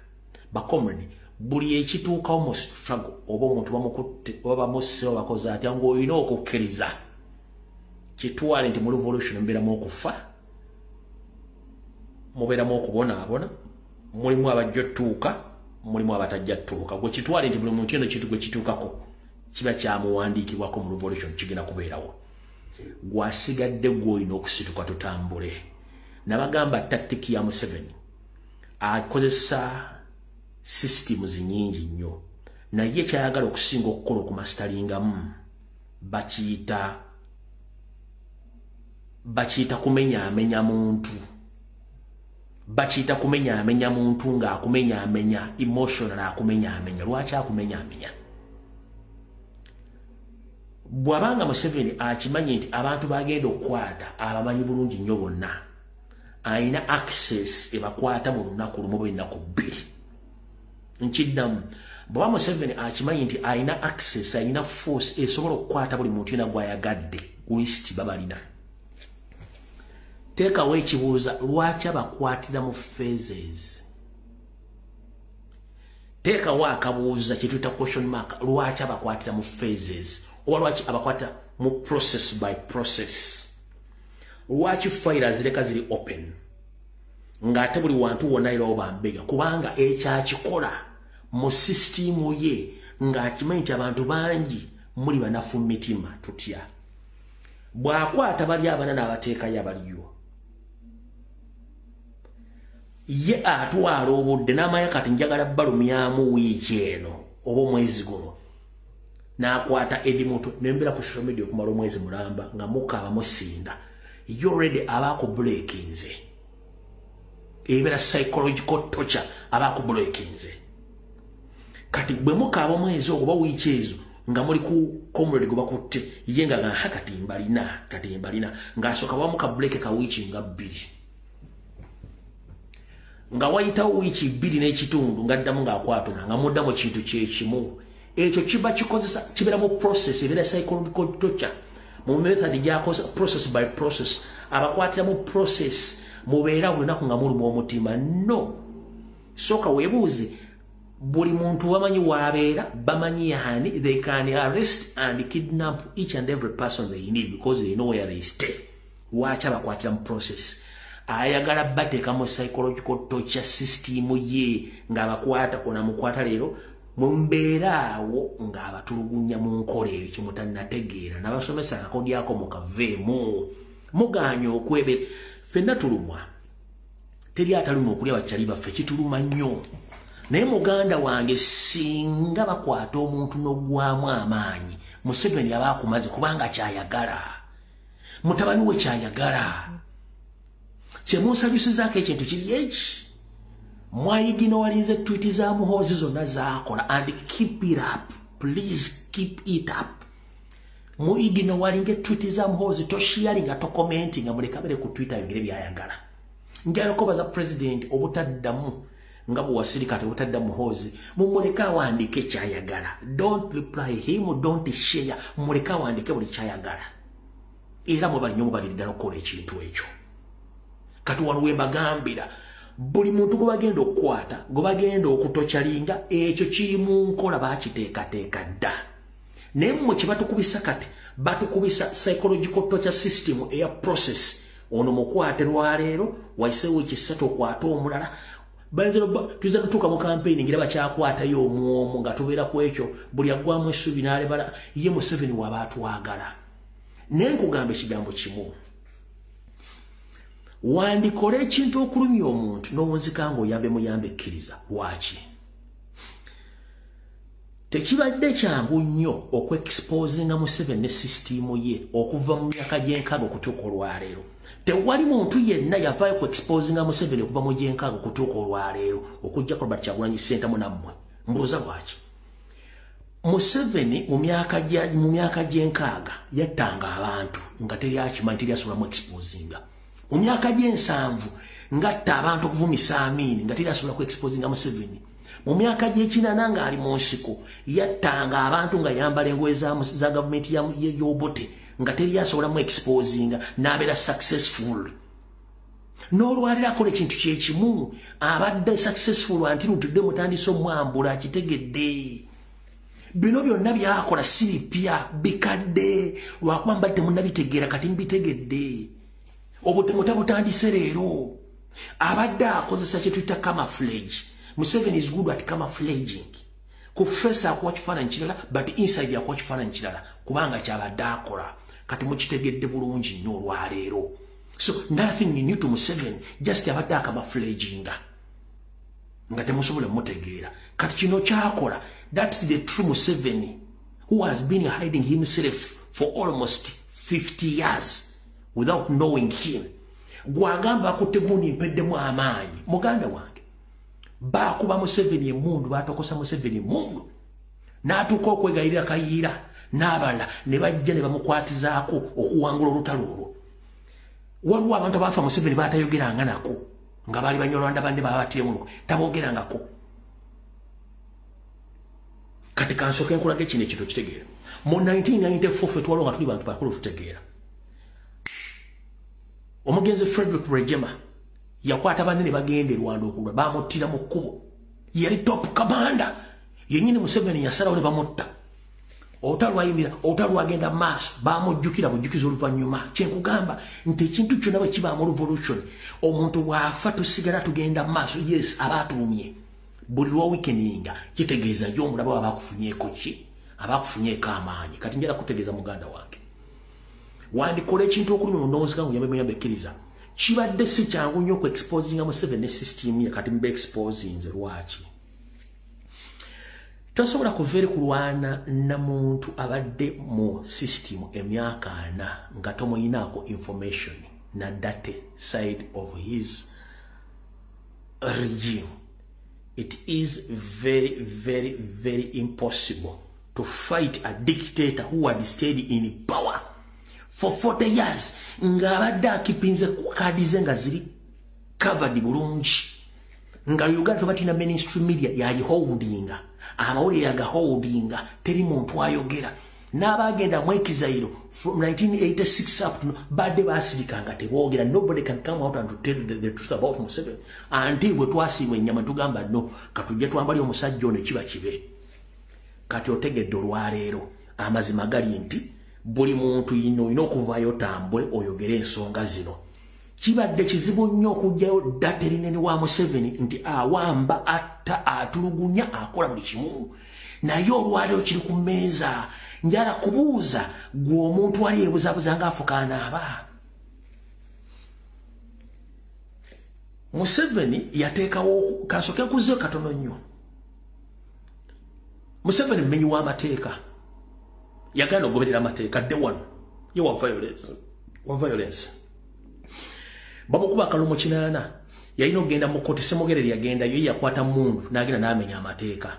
Speaker 1: Bakomrade, buli ekituukawo mu struggle oba omuntu bamukutte oba bamusse oba bakoze atya, ng'olina okukkiriza kitwale nti mu revolution mubeeramu okufa, mubeeramu okubonaabona, mulimu abajja ottuuka, mulimu abatajja ttuuka. Gwe kitwale nti buli muntu eno kintu gwe kituukako kiba kyamuwandiikibwako mu revolution, kigenda kubeerawo. Gwasigadde gw'olina okusituka tutambule. Nabagamba tactic ya Museveni akozesa systems nnyingi nnyo, naye kyayagala okusinga okukola okumasitalingamu bakiyita kumenyaamenya muntu. Bakiyita kumenyaamenya muntu ng'akumenyaamenya emotional, akumenyaamenya. Lwaki akumenyaamenya? Bw'abanga Museveni akimanyi nti abantu bagenda okukwata abamanyi bulungi nnyo bonna, alina access ebakwata mu lunaku lumu oba ennaku bbiri. Nkiddamu, bw'aba Museveni akimanyi nti alina access, alina force esobola okukwata buli muntu yenna gw'ayagadde ku lisiti babalina. Teekawo ekibuuza, lwaki abakwatira mu phases? Teekawo akabuuza kye tuyita question mark, lwaki abakwatira mu phases oba lwaki abakwata mu process by process? Lwaki fayiro azireka ziri open ng'ate buli wantu wonna era obambega? Kubanga ekyakikola mu sisitimu ye ng'akimanyi nti abantu bangi muli banafu mu mitima. Tutya? Bw'akwata bali abana n'abateekayo abaliyo, ye atwala obudde n'amanya kati njagala balumyamu wiiki eno oba omwezi guno, n'akwata Eddie Mutwe nembeera ku social media okumala omwezi mulamba nga mukaaba musinda. You already aba akubreakinze, ebeera psychological torture, aba akubreakinze. Kati bwe mukaaba omwezi ogwo oba wiiki ezo nga muli ku comrade gwe bakutte, ye nga nga kati mbalina, kati mbalina, ng'asooka wamuka break ka wiiki nga 2, nga wayitawo wiiki 2 n'ekitundu ng'addamu ng'akwatula nga muddamu kintu kyekimu. Ekyo kiba kikozesa kibeera mu process, ebeera psychological torture mu method gy'akozesa process by process, abakwatira mu process, mubeera buli lunaku nga muluma omutima. No, sooka weebuuze, buli muntu bamanyi waabeera, bamanyi yani. They can arrest and kidnap each and every person they need because they know where they stay. Lwaki abakwatira mu process? Ayagala bateeka mu psychological torture system ye ng'abakwata. Onamukwata leero, mumbeera awo ng'abatulugunya mu nkola eyo kyemutannategeera. Nabasomesa akakodyako mukaveemu, mugaanye okwebera. Ffenna tulumwa, teri ataluma okulya bakyali baffe, kituluma nnyo. Naye muganda wange, singa bakwata omuntu n'oggwamu amaanyi, Museveni aba akumaze, kubanga kyayagala mutabani we kyayagala. Kyemunsanyusizaako ekintu kiri eki, mwaignorinze tweet za Muhoozi zonna zaakola, and keep it up, please keep it up. Muignoringe tweet za Muhoozi, tosharinga, tocommentinga, mulekabere ku Twitter ayogere byayagala. Njagala okubaza president obutaddamu nga bwewasirika ate obutadda Muhoozi, mumuleke awandiike kyayagala. Don't reply him, don't share, mumuleke awandiike buli kyayagala. Era mwebali nnyo, mubaliri ddala okukola ekintu ekyo. Kati wano wembagambira, buli muntu gwe bagenda okukwata, gwe bagenda okutorturinga, ekyo kiri mu nkola, bakiteekateeka dda. Naye mmwe kye batukubisa kati, batukubisa psychological torture system eya process. Ono mukwate lwaleero, wayiseewo wiiki 3 okwate omulala. Tuyinza tutuuka mu kampeyini ngira bakyakwatayo omwomu nga tubeera ku ekyo, buli aggwamu essuubi n'alebala. Ye Museveni waba atwagala. Naye nkugamba ekigambo kimu, wandikola ekintu okulumya omuntu n'owunzika ng'oyambe muyambe, ekkiriza. Lwaki tekibadde kyangu nnyo okwexposinga Museveni ne sisitimu ye okuva mu myaka gy'enkaaga okutuuka olwaleero? Tewali muntu yenna yavaayo ku exposinga Museveni okuva mu gy'enkaaga okutuuka olwaleero okuggyako Robert Kyagulanyi Ssentamu nammwe. Mbuuza lwaki? Museveni mu myaka gy'enkaaga yattanga abantu nga teri akimanyi, teri asobola mu exposinga. Mu myaka gy'ensanvu ngatta abantu okuvumisa Amiini nga teri asobola ku exposinga Museveni. Mu myaka gy'ekinana ng'ali mu nsiko yattanga abantu nga yambala engoye za gavumenti y'Obote nga teri asobola mu exposinga, n'abeera successful. N'olwaliro akola ekintu kyekimu, abadde successful until tudde mutandise omwambula akitegedde. Bino byonna byakola si bipya, bikadde, lwakuba mbadde temunnabitegeera, kati mbitegedde. Obutemu tabutandise leero, abadde akozesa kye tuyita camouflage. Museveni is good at camouflaging. Ku face akuwa kifaananyi kirala, but inside akuwa kifaananyi kirala, kubanga kyabadde akola. Kati mukitegedde bulungi nnyo olwaleero. So nothing new to Museveni, just abadde acamouflaginga nga temusobola mutegeera. Kati kino kyakola, that's the true Museveni who has been hiding himself for almost 50 years without knowing him. Gwagamba akutte gundi, mpeddemu amaanyi. Muganda wange, bakuba Museveni emundu, batokosa Museveni emundu n'atuuka okwegayirira Kayiira n'abalala ne bajja ne bamukwatizaako okuwangula olutalo olwo. Waliwo abantu abafa Museveni batayogeranga nako nga baali Banyarwanda banne babatiremu, tabogerangako. Kati kansooke nkulaga kino ekintu kitegeera. Mu 1994 ffe twaliwo nga tuli bantu bakulu tutegeera. Omugenzi Frederick Rwigema yakwata banne ne bagenda e Rwanda okulwa, bamuttira mu kkubo. Yali top commander yennyini, Museveni yasalawo ne bamutta. Olutalo lwayimira, olutalo lwagenda maaso, bamujjukira bujjukiza oluvannyuma. Kyenkugamba nti ekintu kyonna bwe kibaamu revolution, omuntu bw'afa tusigala tugenda maaso. Yes, aba atuumye buli lwa weakeninga, kitegeeza yo omulaba aba akufunyeeko ki, aba akufunyeeko amaanyi. Kati njala kutegeeza muganda wange, Wandikola ekintu okulumya munonzika nguyambe muyambe kkiriza. Kibadde si kyangu nnyo ku exposinga Museveni ne system ye, kati mbe exposinze lwaki? Tosobola kuva eri kulwana na muntu abadde mu system emyaka 4 nga tomuyinaako information na data side of his regime. It is very, very, very impossible to fight a dictator who had stayed in power for 40 years ng'abadde akipinze kadi ze nga ziri covered bulungi, nga Uganda tobatina mainstream media yagiholdinga, amawulire yagaholdinga, teri muntu ayogera. N'abagenda mu exile from 1986 up to badde basirikanga teboogera. Nobody can come out and to tell the truth about Museveni until bwe twasiibwa ennyama tugamba no, katujje twambali omusajja ono kiba kibe. Kati otegedde olwaleero amazima gali nti buli muntu yino olina okuvaayo otambule oyogere ensonga zino. Kibadde kizibu nnyo okuggyayo data erinene wa Museveni nti awamba, atta, atulugunya, akola buli kimu, naye olwaleero kiri ku mmeeza. Njala kubuuza gwe omuntu ali yeebuzaabuza ng'afukaanaaba. Museveni yateekawo, kansooke nkuzeeyo katono nnyo. Museveni mumenyi w'amateeka, yagaana okugoberera amateeka. Dde wano ye wa violence, bamukuba akalulu 8, yalina okugenda mu kkooti. Ssemogerere yagendayo, ye yakwata mundu n'agenda n'amenya amateeka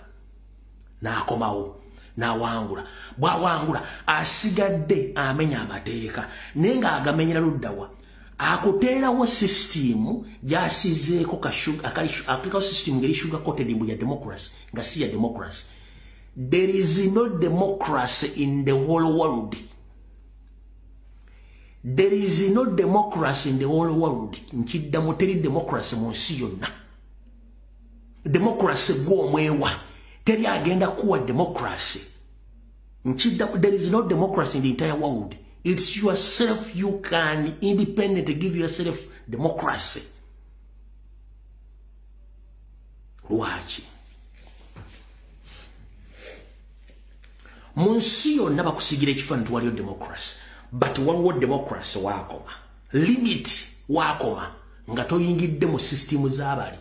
Speaker 1: n'akomawo n'awangula. Bw'awangula asigadde amenya amateeka, naye ng'agamenyera luddawa? Akuteerawo system gy'asizeeko ateekawo system ngeri sugar coated mbu ya democracy, nga si ya democracy. There is no democracy in the whole world. There is no democracy in the whole world. Nkiddamu, teri democracy mu nsi yonna. Democracy gw'omwewa, teri agenda kuwa democracy. Nkiddamu, there is no democracy in the entire world. It's yourself, you can independently give yourself democracy. Lwaki? Mu nsi yonna bakusigira ekifaananyi nti waliyo democracy, but waliwo democracy waakoma limit, waakoma nga toyingidde mu system z'abali.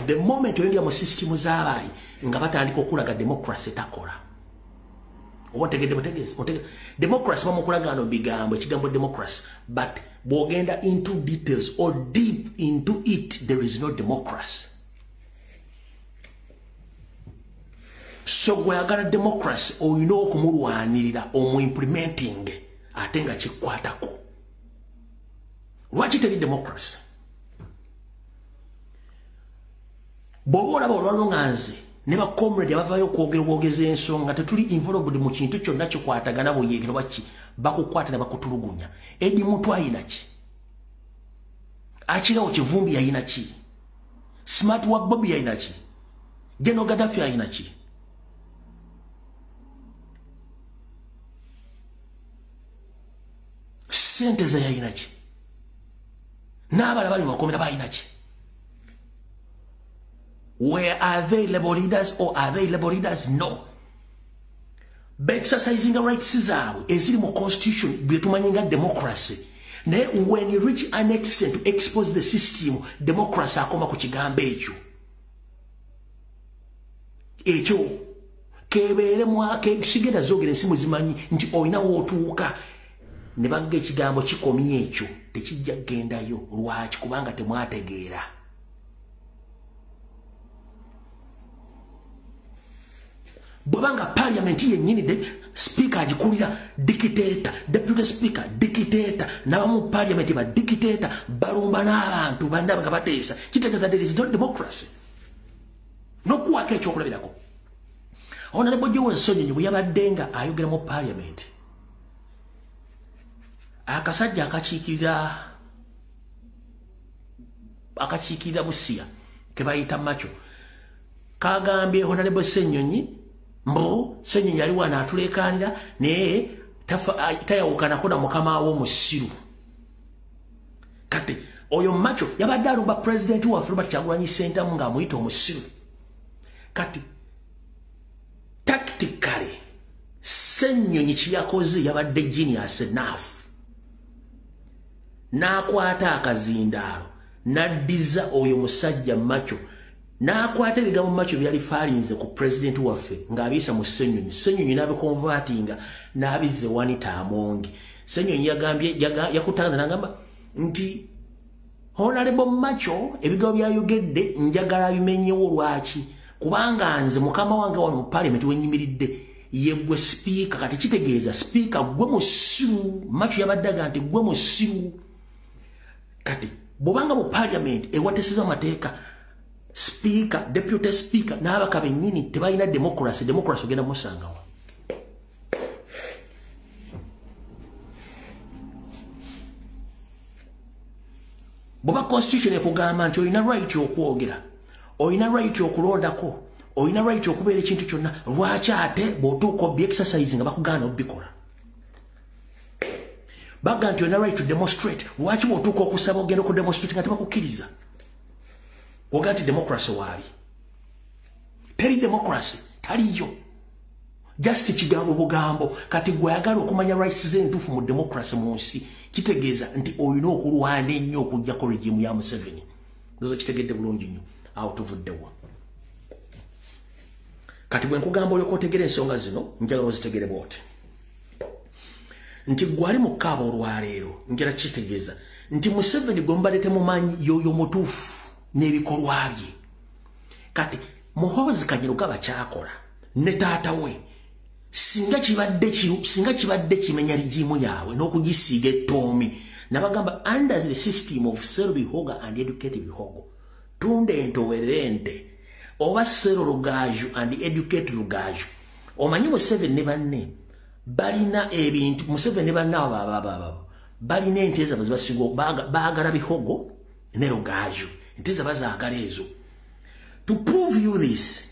Speaker 1: The moment oyingira mu system z'abali nga batandika okulaga democracy takola. Oba otegedde butegeezi? Democracy bamukulaga no bigambo, ekigambo democracy, but bw'ogenda into details or deep into it, there is no democracy. So gweyagala democracy olina okumulwanirira omuimplementing ate nga kikwatako. Lwaki teri democracy? Bw'oba olaba olwalwo nga nze ne bacomrade abavaayo okwogera obwogeza ensonga tetuli involved mu kintu kyonna kikwatagana buyeekero, baki bakukwata ne bakutulugunya. Edi Muntu ayina ki? Akirawo Kivumbi yayina ki? Smart wa Bobi yayina ki? General Gaddafi ayina ki? Sente ze yayina ki? N'abalala bali mu makomera bayina ki? Where are they labor leaders or are they labor leaders? No. Exercising the rights zaabwe eziri mu constitution bye tumanyi nga democracy. Naye when you reach an extent to expose the system, democracy akoma ku kigambo ekyo. Ekyo kebeere mwake sigenda zogera ensi muzimanyi nti olina w'otuuka ne bagga ekigambo kikomye ekyo tekijja kugendayo. Lwaki? Kubanga temwategeera. Bwebanga parliament yennyini de speaker agikulira dictator, deputy speaker dictator, n'abamu parliament ba dictator, balumba n'abantu bannaabwe nga bateesa, kitegeeza there is no democracy. N'okuwaako ekyokulabirako, Honorable Joel Ssenyonyi bwe yabadde nga ayogera mu parliament, akasajja akakiikirira Busia ke bayita Macho kagambye Honorable Ssenyonyi mbu Ssenyonyi yali wano atuleekaanira naye tayawukanako na mukama we omusiru. Kati oyo Macho yabadde alumba pulezidenti waffe Robert Kyagulanyi Ssentamu ng'amuyita omusiru. Kati tactically Ssenyonyi kye yakoze yabadde genius enough. N'akwata akazindaalo n'addiza oyo musajja Macho, n'akwata ebigambo Macho byali faalinze ku pulezidenti waffe ng'abiyisa mu Ssenyonyi. Ssenyonyi n'abikonvatinga n'abizza Anita Amongi. Ssenyonyi yagambye yakutanza n'agamba nti Honorable Macho ebigambo byayogedde njagala bimenyewo. Lwaki? Kubanga nze mukama wange wano mu parliament wenyimiridde ye gwe sipiika. Kati kitegeeza sipiika gwe musiru. Macho yabaddaga nti gwe musiru. Kati bwobanga mu parliament ewatesezwa amateeka, speaker, deputy speaker n'abaka bennyini tebalina democracy, democracy ogenda musangawa? Bw'oba constitution ekugamba nti olina right okwogera, olina right okulondako, olina right okubeera ekintu kyonna, lwaki ate bw'otuuka obbi exercise nga bakugaana obikola? Baga nti olina right to demonstrate, lwaki bw'otuuka okusaba ogenda okudemonstrate nga tebakukkiriza? Oga nti democracy waali teri, democracy taliyo, just kigambo bugambo. Kati gweyagala okumanya rights z'entuufu mu democracy mu nsi, kitegeeza nti olina okulwana ennyo okugjako regime ya Museveni. Ndozo kitegedde bulungi nnyo awo tuvuddewa. Kati bwe nkugamba olyoka otegera ensonga zino, njagala ozitegere bwoti nti gwali mu kaaba olwaleero, njala kitegeeza nti Museveni gwe mubadde temumanyi yoyo mutuufu n'ebikolwa bye. Kati Muhoozi Kainerugaba kyakola ne taata we, singa kibadde kimenya regime yaabwe n'okugisiiga ettoomi, nabagamba under the system of sell bihogo and educate bihogo, tunda ente owerere ente, oba sell Rugaju and educate Rugaju. Omanyi Museveni ne banne balina ebintu, Museveni ne banne abo ababo balina ente zaabwe zebasinga baagala, bihogo ne Rugaju, ente zabazaagala ezo. To prove you this,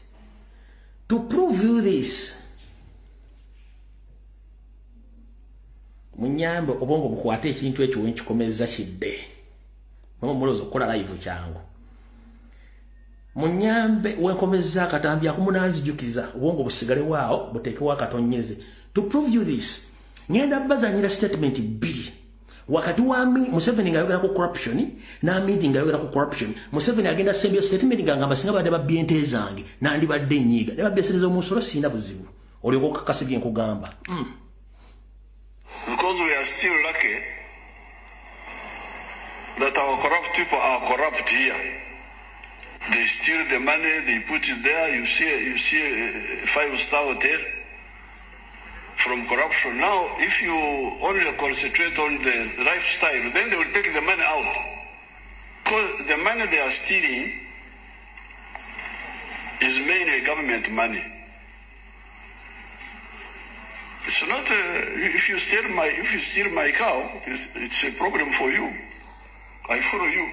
Speaker 1: munyambe obwongo bukwate ekintu ekyo wenkikomeza kidde. Mwe mulowooza okukola live kyangu? Munyambe wenkomeza akatambi akumunanzijukiza, obwongo busigalewaawo buteekewo akatonyeze. To prove you this, ngenda bazanyira statement bbiri wakati wa Museveni ng'ayogera ku corruption n'Amidi ng'ayogera ku corruption. Museveni agenda sembyo statement ng'agamba singa badde babbye ente zange nandibadde ennyiiga, ne babbye esente z'omusolo sirina buzibu. Olyoka okakasa bye nkugamba.
Speaker 2: Because we are still lucky that our corrupt people are corrupt here. They steal the money, they put it there. You see a five-star hotel from corruption. Now, if you only concentrate on the lifestyle, then they will take the money out. Because the money they are stealing is mainly government money. It's not if you steal my cow, it's a problem for you. I follow you.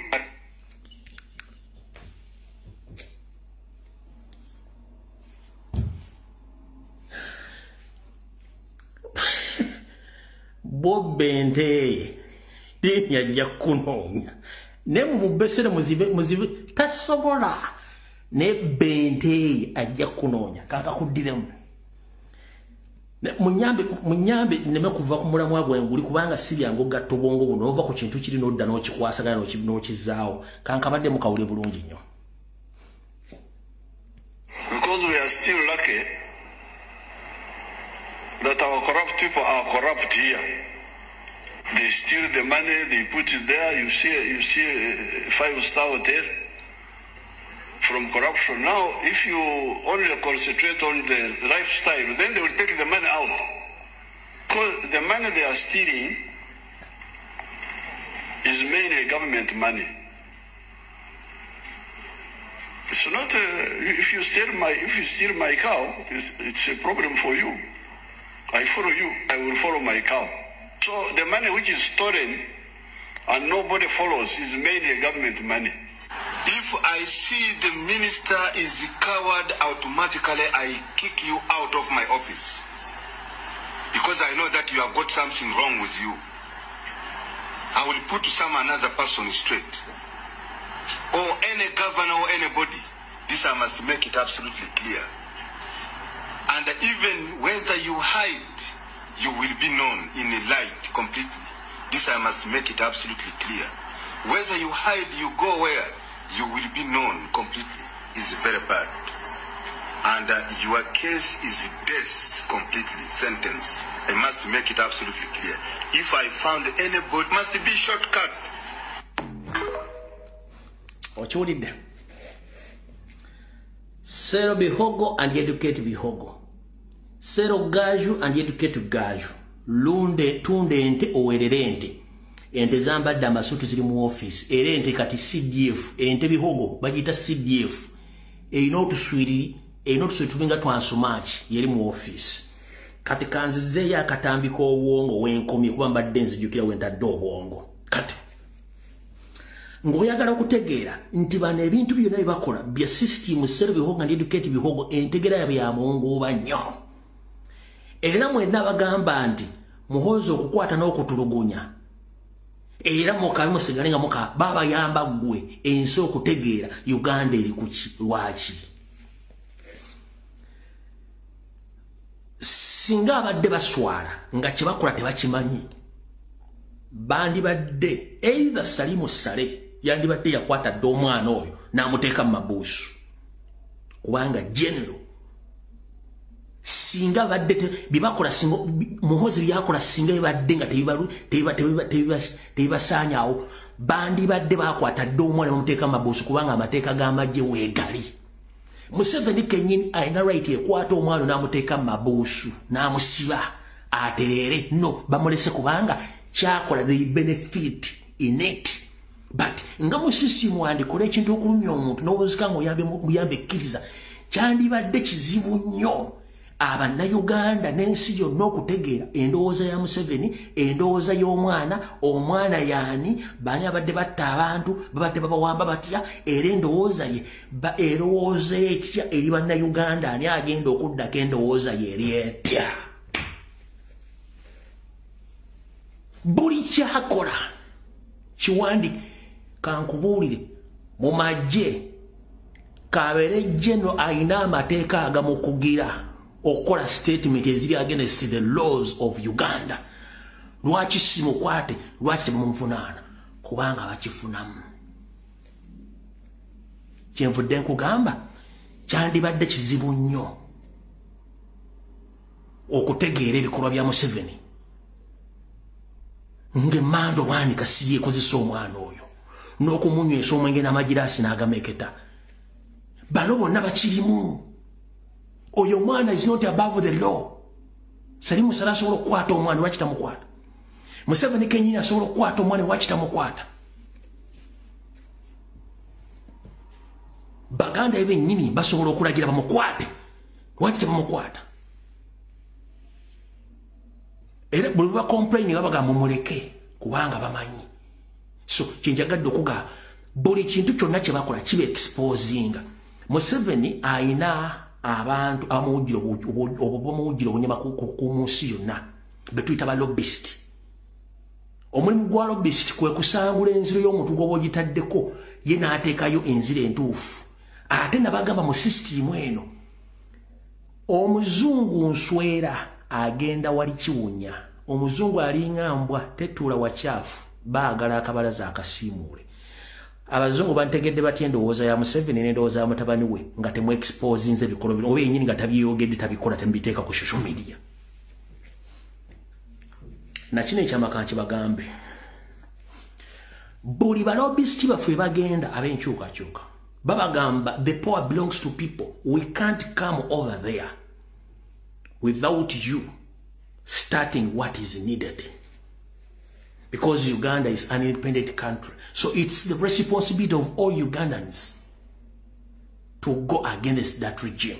Speaker 1: Bwobba ente diini ajja kukunoonya, naye mumubesere muzibe muzibe tasobola, naye bente ajja kukunoonya. Kankakuddiremu, munyambe munyambe nneme kuva ku mulamwa gwe nguli, kubanga si byangu ogatta obwongo buno ova ku kintu kiri n'odda n'okikwasaganya n'okizaawo. Kankabadde mukawule bulungi nnyo.
Speaker 2: Because we are still lucky that our corrupt people are corrupt here. They steal the money, they put it there. You see a five-star hotel from corruption. Now, if you only concentrate on the lifestyle, then they will take the money out. Because the money they are stealing is mainly government money. It's not if you steal my cow, it's a problem for you. I follow you. I will follow my cow. So the money which is stolen and nobody follows is mainly government money.
Speaker 3: If I see the minister is a coward, automatically I kick you out of my office. Because I know that you have got something wrong with you. I will put some another person straight. Or any governor or anybody. This I must make it absolutely clear. And even whether you hide, you will be known in the light completely. This I must make it absolutely clear. Whether you hide, you go where, you will be known completely. It's very bad. And your case is death completely, sentence. I must make it absolutely clear. If I found anybody, must be shortcut.
Speaker 1: Okiwulidde. Sell bihogo and educate bihogo. Sell gaju and educate gaju. Lunde tunde ente owerere ente. Ente zambadde amasuutu ziri mu office. Era ente kati CDF, ente bihogo bagiyita CDF. Erina otuswiriri, erina otuswiriri tulinga twansumaaki yeri mu office. Kati kanzizeeyo akatambi k'obwongo wenkomye kuba mbadde nzijukira we ntadde obwongo. Kati ng'oyagala okutegeera nti bano ebintu byonna bye bakola bya system sell bihogo and educate bihogo, entegeera yabwe ya mwongo nnyo. Era mwenna bagamba nti Muhoozi okukwata n'okutulugunya, era mukabe musigale nga muka babayamba ggwe ensi okutegeera Uganda eri kuki lwaki. Singa abadde baswala nga kye bakola tebakimanyi, bandibadde either Salimu Saleh yandibadde yakwata dda omwana oyo n'amuteeka mu mabuusu, kubanga general singa badde bibakola, singa Muhoozi byakola singa bibadde nga tebibasaanyaawo, bandibadde bakwata dda omwana bamuteeka mu mabuusu, kubanga amateeka g'amagye weegali. Museveni kennyini alina right ekwata omwana n'amuteeka mu mabuusu n'amusiba atereere. No, bamulese kubanga kyakola they benefit in it. But nga musisi mwandikola ekintu okulumya omuntu n'owozika nga oyambe ekkiriza, kyandibadde kizibu nnyo Abannayuganda n'ensi yonna okutegeera endowooza ya Museveni, endowooza y'omwana, omwana yaani, baani abadde batta abantu, babadde babawamba batya, era endowooza ye erowooza etya eri Bannayuganda, ani agenda okuddako endowooza ye eri etya. Buli kyakola kiwandi kankubuulire mu magye kabeere geno alina amateeka agamukugira okukola statement eziri against the laws of Uganda. Lwaki simukwate? Lwaki tebamuvunaana? Kubanga bakifunamu. Kyenvudde nkugamba kyandibadde kizibu nnyo okutegeera ebikolwa bya Museveni ng'emmando bwanika si yeekozesa omwana oyo n'okumunywesa omwenge n'amagiraasi n'agameketa. Bano bonna bakirimu. Oyo omwana is not above the law. Salimu Saleh asobola okukwata omwana, lwaki tamukwata? Museveni kennyini asobola okukwata omwana, lwaki tamukwata? Baganda bennyini basobola okulagira bamukwate, lwaki tebamukwata? Era buli lwe bacomplain babagamba mumuleke kubanga bamanyi. So kyenjagadde okugamba, buli kintu kyonna kye bakola kiba exposinga. Museveni ayina abantu abamuwugira obunyama ku nsi yonna betuyita ba lobbyist. Omulimu gwa lobbyist kwe kusangula enziro y'omuntu gw'oba ogitaddeko ye n'ateekayo enziro entuufu. Ate nabagamba mu sisitimu eno, omuzungu nswera agenda wali kiwunya, omuzungu alinga mbwa tetuula wakyafu, baagala akabalaza akasiimuule. Abazungu bantegedde batya endowooza ya Museveni n'endowooza ya mutabani we nga temu exposinze ebikolo bino, oba yennyini nga tabyeyogedde, tabikola, temubiteeka ku social media. Nakino ekyamaka nkibagambe, buli balobbyist baffe bagenda ab'enkyukakyuka babagamba the power belongs to people, we can't come over there without you starting what is needed. Because Uganda is an independent country. So it's the responsibility of all Ugandans to go against that regime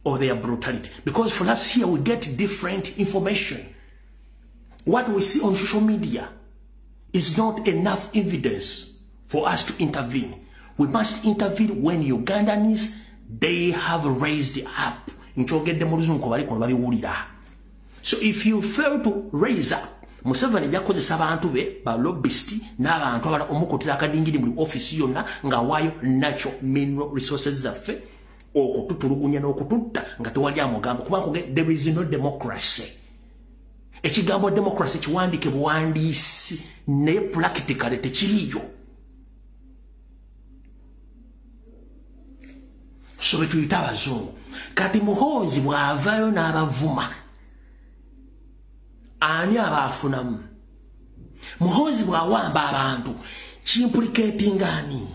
Speaker 1: or their brutality. Because for us here, we get different information. What we see on social media is not enough evidence for us to intervene. We must intervene when Ugandans, they have raised up. So if you fail to raise up, Museveni yakozesa abantu be ba lobbyist n'abantu abala omukutira akadingiri mu office yonna nga waayo natural mineral resources zaffe okututulugunya n'okututta nga tewali amugamba, kubanga there is no democracy. Ekigambo democracy kiwandiike buwandiisi, naye practically tekiriiyo. So betuyita abazungu. Kati Muhoozi bw'avaayo n'abavuma, ani abaafunamu? Muhoozi bw'awamba abantu, kimplicatinga ani?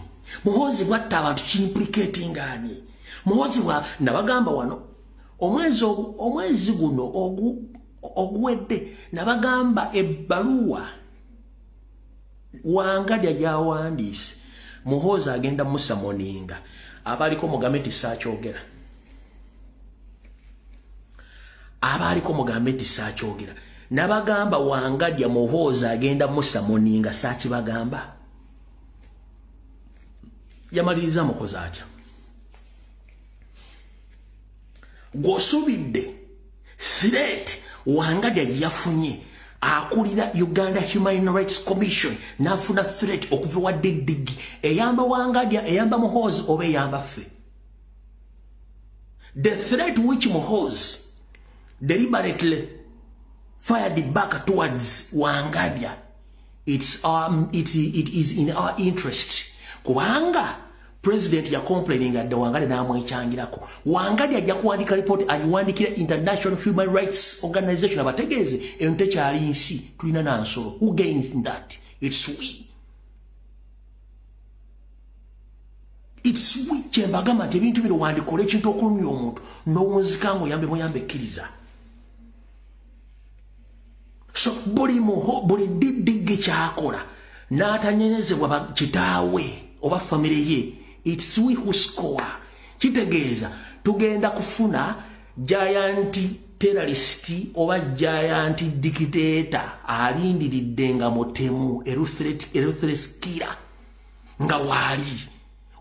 Speaker 1: Muhoozi bw'atta abantu, kimplicatinga ani? Muhoozi bwa nabagamba wano omwezi guno oguwedde, nabagamba ebbaluwa Wangadya gyawandiise, Muhoozi agenda musamoninga. Abaliko mugambe nti saakyogera, abaliko mugambe nti saakyogera. Nabagamba Wangadya Muhoozi agenda musamoninga, saakibagamba. Yamaliriza mukozi atya? Gw'osuubidde threat Wangadya gye yafunye, akulira Uganda Human Rights Commission, n'afuna threat okuva wa DDG, eyamba Wangadya, eyamba Muhoozi oba eyamba ffe? The threat which Muhoozi deliberately fired back towards Wangadya, it is in our interest, kubanga president ya complaining adde Wangadya n'amwekyangirako. Wangadya ajja kuwandika report, agiwandikira International Human Rights Organization, abategeeze eno tekyali nsi, tulina nansolo. Who gains in that? It's we. It's we. Kyembagamba nti ebintu bino wandikola ekintu okulumya omuntu n'owunzika ng'oyambe muyambe ekkiriza. So buli DDG kyakola n'atanyenyezebwa kitaawe oba famire ye, it's we who score. Kitegeeza tugenda kufuna giant terrorist oba giant dictator alindiridde nga mutemu, ruthless killer nga waali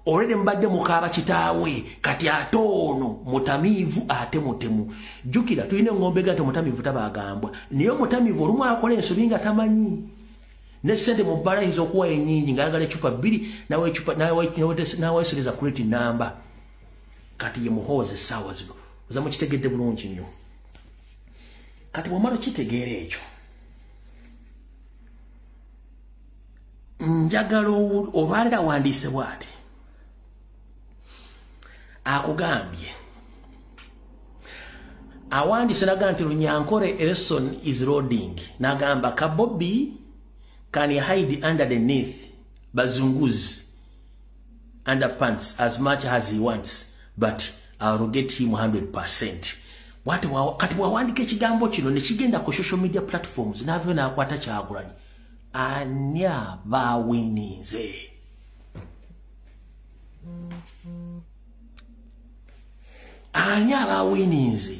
Speaker 1: already mbadde mukaaba kitaawe, kati ate ono mutamiivu ate mutemu. Jjukira tulina engombe ga nti omutamiivu tabaagambwa, naye omutamiivu olumu akola ensobi nga tamanyi. Ne sente mu bbala ayinza okuwa ennyingi ng'ayagala ecupa bbiri, n'aweesereza crate namba. Kati ye Muhoozi essaawa zino oza mukitegedde bulungi nnyo. Kati bw'omala okitegeera ekyo, njagala olwaleero awandiise bw'ati, akugambye awandiise n'agamba nti Runyankore lesson is loading, n'agamba Kabobi can hide underneath bazunguzi underpants as much as he wants, but I will get him 100%. Kati bw'awandika ekigambo kino ne kigenda ku social media platforms, n'avayo n'akwata Kyagulanyi, ani abaawininze? Ani abaawininze?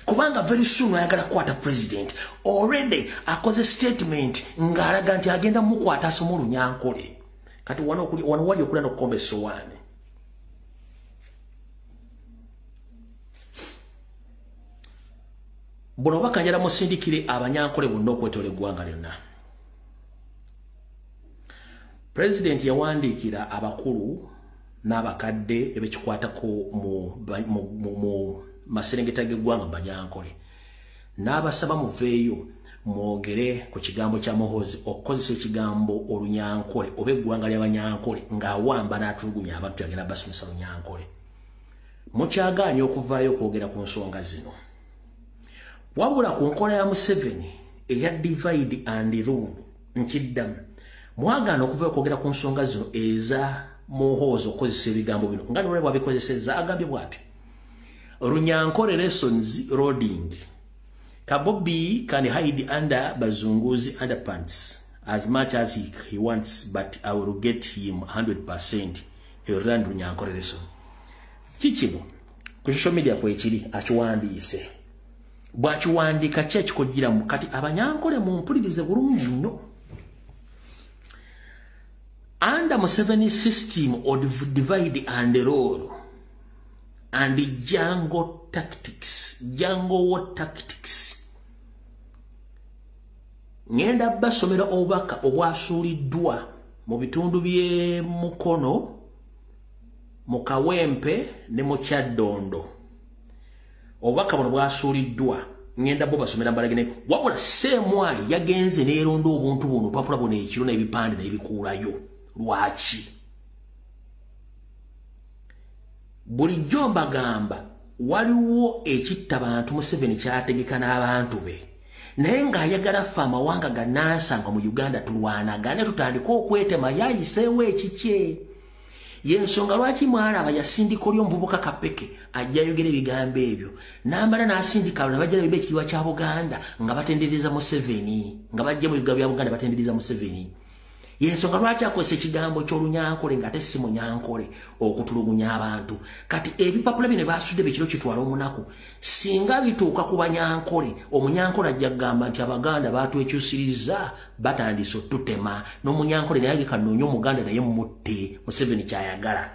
Speaker 1: Kubanga very soon ayagala kukwata president. Already akoze statement ng'alaga nti agenda mukwata asome Olunyankole. Kati wano wali okulya n'okukomba essowaani. Buno obubaka njagala musindikire Abanyankole bonna okwetoola eggwanga lyonna. President yawandiikira abakulu n'abakadde ebekikwatako mu maserengeta g'eggwanga Banyankole, n'abasaba muveeyo mwogere ku kigambo kya Muhoozi okukozesa ekigambo Olunyankole oba eggwanga ly'Abanyankole ng'awamba n'atulugunya abantu, yagenda basomesa Lunyankole. Mukyagaanye okuvaayo okwogera ku nsonga zino. Wabula ku nkola ya Museveni eya divide and rule, nkiddamu, mwagaana okuvaayo okwogera ku nsonga zino eza Muhoozi okukozesa ebigambo bino nga nolwe bwabikozesezza. Agambye bw'ati, Runyankole lessons loading. Kabobi can hide under bazunguzi underpants as much as he wants, but I will get him 100%. He will learn Runyankole lesson. Kikino ku social media kwekiri, akiwandiise. Bw'akiwandiika ki ekikojjiramu? Kati Abanyankole mumpulirize bulungi nnyo. Under Museveni system of divide and rule and jungle tactics, jungle war tactics, ngenda basomera obubaka obwasuuliddwa mu bitundu by'e Mukono, mu Kawempe ne mu Kyaddondo. Obubaka buno bwasuuliddwa Ngenda bo basomera mbalagene wabula semwayi yagenze neeronda obuntu buno papula buno ekiro n'ebipande n'ebikuulayo. Lwaki? Bulijjo mbagamba waliwo ekitta bantu Museveni kyategeka n'abantu be, naye ng'ayagala ffe amawanga gannansanga mu Uganda tulwanagane tutandike okwetema. Yayiseewo ekikye. Yensonga lwaki mwalaba yasindika oli omuvubuka Kapeke ajja ayogera ebigambo ebyo, n'amala n'asindika ne bajja ne ekitiibwa kya Buganda nga batendereza Museveni, nga bajja mu bigambo bya Buganda batendereza Museveni. Yensonga lwaki akozesa ekigambo ky'olunyankole ng'ate si munyankole okutulugunya abantu. Kati ebipapula bino basudde bekiro kitwala omunaku, singa bituuka ku banyankole, omunyankole ajja kugamba nti Abaganda batwekyusiriza batandise otutema, n'omunyankole naye agekanoonye Omuganda naye mutte. Museveni kyayagala.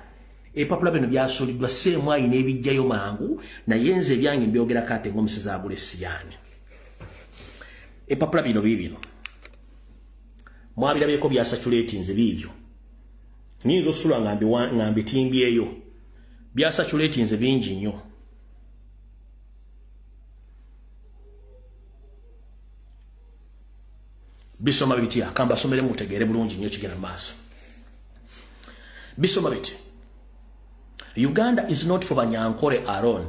Speaker 1: Ebipapula bino byasuuliddwa seemwayi n'ebijjayo mangu, naye nze ebyange mbyogerako ate ng'omusezi agula essiyaani. Ebipapula bino biibino mwabirabyeko byasatulatinze biibyo. Nyinza osula nga mbitimbyeyo. Byasatulatinze bingi nnyo. Bisoma bitya? Kambasomere mutegeere bulungi nnyo kigenda mu maaso. Bisoma biti. Uganda is not for Banyankore alone.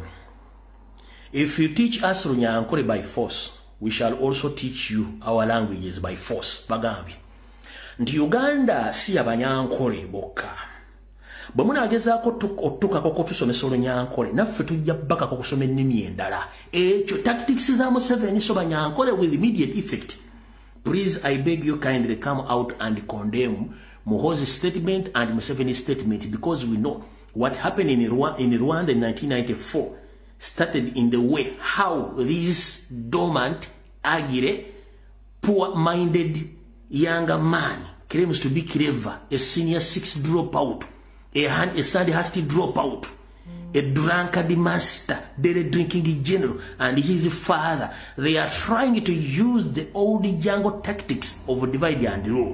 Speaker 1: If you teach us Runyankore by force, we shall also teach you our languages by force. Bagambye nti Uganda si abanyankole bokka. Bwe munaagezaako otukako tusomesa olunyankole, naffe tujja bbakako okusoma ennimi endala. Ekyo tactics za Museveni, so banyankole with immediate effect. Please, I beg you kindly come out and condemn Muhoozi's statement and Museveni's statement, because we know what happened in Rwanda in 1994 started in the way how this dormant, agile, poor-minded younger man claims to be clever, a senior six dropout, a Sandhurst dropout, a drunkard master, daily drinking general, and his father. They are trying to use the old jungle tactics of divide and rule,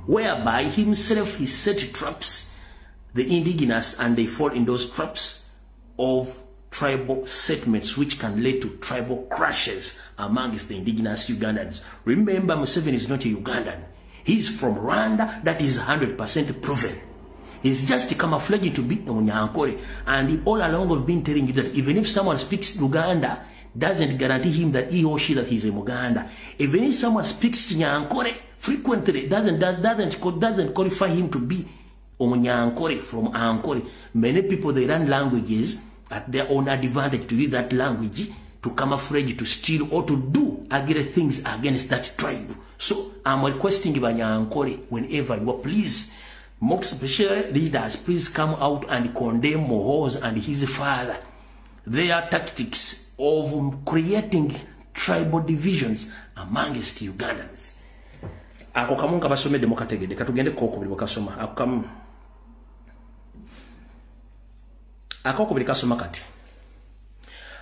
Speaker 1: whereby himself he set traps, the indigenous, and they fall in those traps of tribal settlements, which can lead to tribal crashes amongst the indigenous Ugandans. Remember, Museveni is not a Ugandan. He's from Rwanda. That is 100% proven. He's just camouflaging to be Munyankole. And all along I've been telling you that even if someone speaks Luganda, doesn't guarantee him that he or she that he's a Muganda. Even if someone speaks Nyankole frequently, doesn't qualify him to be Omunyankole from Ankole. Many people, they learn languages at their own advantage to use that language to camouflage, to steal, or to do ugly things against that tribe. So I'm requesting Banyankole, whenever you are, please, most especially leaders, please come out and condemn Muhoozi and his father. Their tactics of creating tribal divisions amongst Ugandans. Ako kamu kabasomedde mukategedde, katugende kokubiri bwekasoma. Ako kamu akokubiri kasoma kati.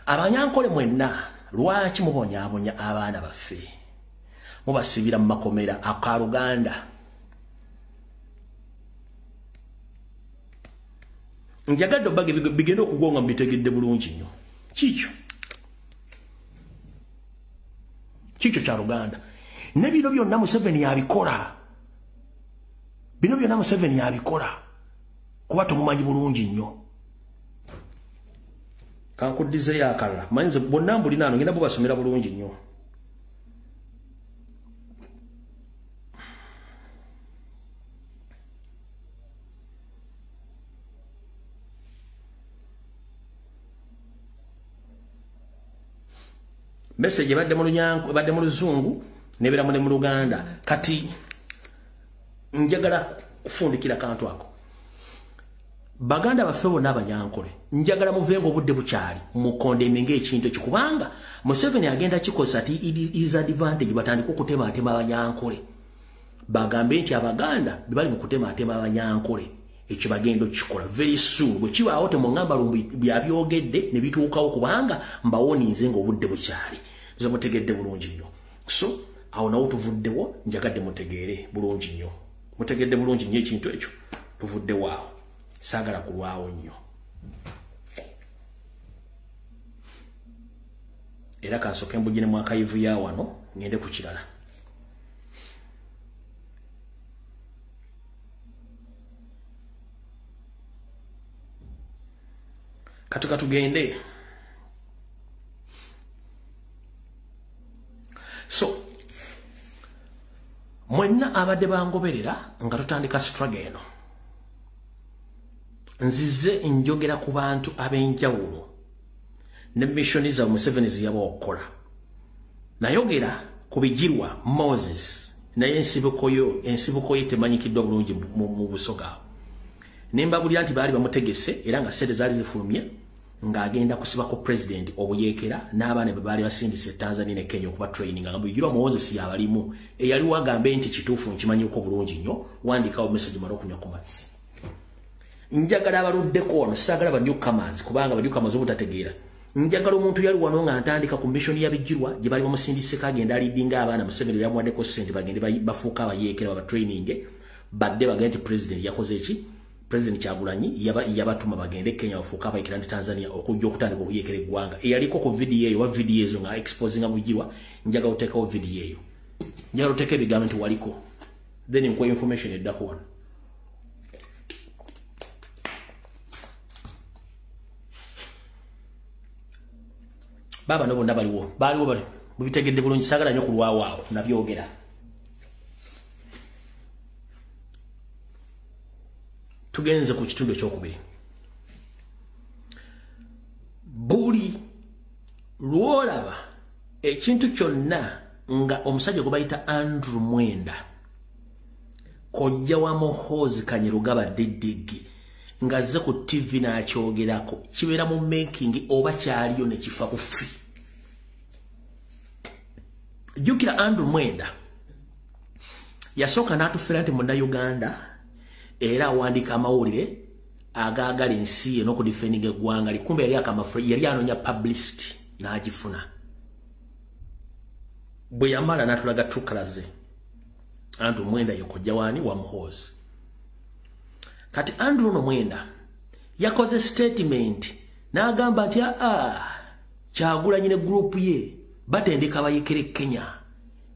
Speaker 1: Abanyankole mwenna lwaki mubonyaabonya abaana baffe? Mubasibira mu makomera aka Luganda. Njagadde obbage bigende okugonga mubitegedde bulungi nnyo. Kikyo. Kikyo kya Luganda. Ne bino byonna Museveni yabikola. Bino byonna Museveni yabikola. Kuba tumumanyi bulungi nnyo. Kankuddizeeyo akalala. Manyi bonna mbulina ano ngenda bubasomera bulungi nnyo. Message ebadde mu Lunyanko, ebadde mu Luzungu, n'ebeeramu ne mu Luganda. Kati njagala kufundikira kantu ako. Baganda baffe bonna Abanyankole, njagala muvenga obudde bukyali, mukondeminga ekintu ekyo, kubanga Museveni agenda kikozesa ati is advantage, batandike okutemaatema Abanyankole. Bagambe nti Abaganda be bali mu kutemaatema Abanyankole. Ekyo bagenda okukikola very soon. Bwe kibaawo temuŋŋamba lumbi byabyogedde ne bituukawo, kubanga mbawoninze ng'obudde bukyali. Nze mutegedde bulungi nnyo. So awo nawo tuvuddewo, njagadde mutegeere bulungi nnyo. Mutegedde bulungi nnyo ekintu ekyo. Tuvuddewo awo. Saagala kulwawo nnyo. Era kansooke mbugine mu archive ya wano ngende ku kirala. Katuka tugende. So mwenna abadde bangoberera nga tutandika struggle eno, nzize njogera ku bantu ab'enjawulo ne mission za Museveni ziyaba okukola. Nayogera ku Bigirwa Moses, naye ensibuko ye temanyikiddwa bulungi mu Busoga. Ne mbabulira nti baali bamutegese era nga ssente zaali zifulumye ng'agenda kusibako president obuyeekera n'abaana be baali basindise Tanzania ne Kenya okuba training. Nga Bigirwa Moses yabalimu, eyaliwo agambe nti kituufu nkimanyiiko bulungi nnyo, wandikawo message mala okunywa ku mazzi. Njagala abaluddeko wano, saagala ba newcomers, kubanga ba newcomers obutategeera. Njagala omuntu yali wano nga ntandika ku mission ya Bigirwa gye bali bamusindise kagenda alidinga abaana Museveni yamuwaddeko ssente bagende bafuuka abayeekera baba training, badde bagende nti president yakoze eki? President Kyagulanyi yabatuma bagende Kenya bafuuka abayeekera ne Tanzania okujja okutandika okuyeekera eggwanga. Eyaliko ku video eyo wa video ezo nga exposinga Bigirwa, njagala oteekawo video eyo. Njagala oteeka ebigambo nti waliko. Then nkuwa information eddako wano. Baba no bonna baliwo, baliwo bali mubitegedde bulungi, saagala nnyo kulwawo awo nabyogera. Tugenze ku kitundu ekyokubiri. Buli lw'olaba ekintu kyonna nga omusajja gwe bayita Andrew Mwenda, kojja wa Muhoozi Kainerugaba Ddigi, ng'azze ku TV n'akyogerako, kibeera mu making oba kyaliyo ne kifa ku ffi. Jjukira Andrew Mwenda yasooka n'atufera nti Munnayuganda era awandiika amawulire agaagala ensi ye n'okudifendinga eggwanga. Likumbe yali yali anoonya publicity n'agifuna. Bwe yamala n'atulaga true colours ze. Andrew Mwenda ye kojja waani wa Muhoozi. Kati Andrew no Mwenda yakoze statement n'agamba nti Kyagulanyi ne group ye batendeka abayeekera e Kenya,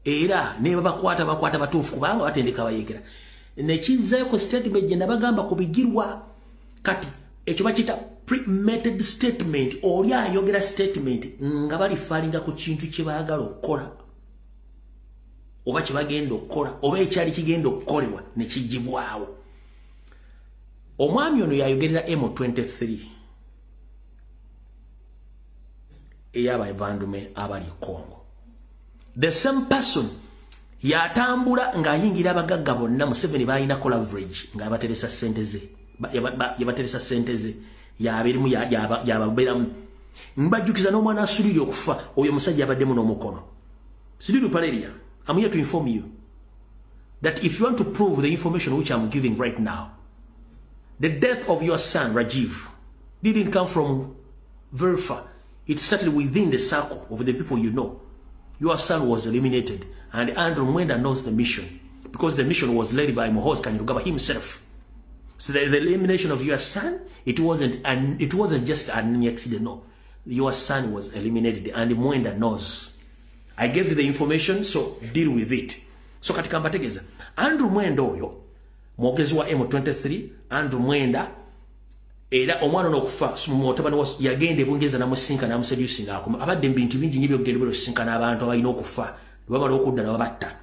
Speaker 1: era ne babakwata bakwata batuufu kubanga batendeka abayeekera. Nekizzayo ku statement gye nabagamba ku Bigirwa. Kati ekyo bakiyita premeditated statement. Oli ayogera statement nga balifalinga ku kintu kye baagala okukola oba kye bagenda okukola oba ekyali kigenda okukolebwa ne kigibwawo. Omwami ono yayogerera M23 ey'abavandume abali e Congo. The same person yatambula ng'ayingira abagagga bonna Museveni balinako leverage ng'abateresa ssente ze, yabateresa ssente ze, yabirimu yababeeramu. Mbajjukiza n'omwana asuliri okufa, oyo omusajja abaddemu n'omukono. Sudhir Ruparelia, I'm here to inform you that if you want to prove the information which I'm giving right now, the death of your son, Rajiv, didn't come from very far. It started within the circle of the people you know. Your son was eliminated, and Andrew Mwenda knows the mission, because the mission was led by Muhoozi Kainerugaba himself. So the elimination of your son, it wasn't just an accident. No, your son was eliminated, and Mwenda knows. I gave you the information, so deal with it. So katika mbategeza, Andrew Mwenda oyo mwogezi wa M23, Andrew Mwenda era omwana n'okufa mutabani yagenda e Bungereza n'amusinka n'amuseducinga akoma. Abadde mu bintu bingi nnyo by'okugenda obusinkana abantu abalina okufa bamala okudda ne babatta.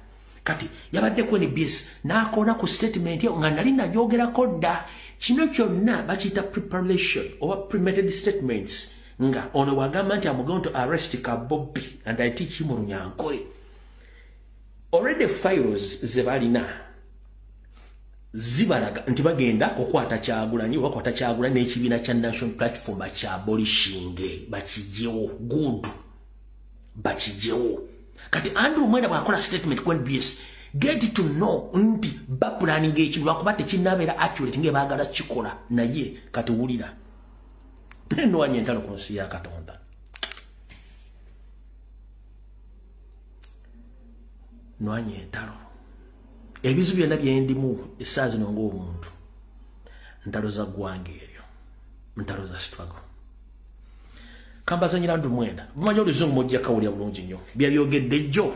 Speaker 1: Kati yabadde ku NBS n'akoona ku statement nga nali nagyogerako dda. Kino kyonna bakiyita preparation oba premeditated statements, nga ono bw'agamba nti I'm going to arrest Kabobi and I teach him Runyankore. Already files ze balina zibalaga nti bagenda okukwata Kyagulanyi, bakwata Kyagulanyi n'ekibiina kya National Platform bakyabolishinge, bakiggyewo good, bakiggyewo. Kati Andrew Mwenda bw'akola statement ku NBS, get to know nti bapulaninga ekintu lwakuba tekinnabeera accurate nga baagala kikola. Naye kati wulira, nnwanya entalo ku nsi ya Katonda, nwanya entalo. Ebizibu byonna bye ndimu essaawa zino ng'omuntu, ntalo za ggwanga eryo, ntalo za struggle. Kambazanyira Andrew Mwenda. Mumanyi oluzungu mujja kawulira bulungi nnyo. Byabyogedde jjo.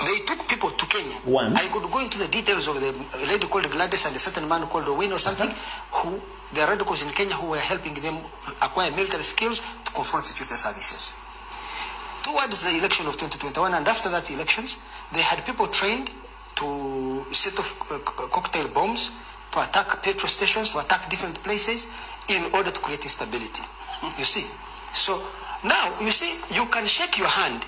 Speaker 4: They took people to Kenya.
Speaker 1: One.
Speaker 4: I could go into the details of the lady called Gladys and a certain man called Owino or something, who the radicals in Kenya who were helping them acquire military skills to confront security services. Towards the election of 2021 and after that elections, they had people trained to set off cocktail bombs, to attack petrol stations, to attack different places in order to create instability. You see? So now, you see, you can shake your hand.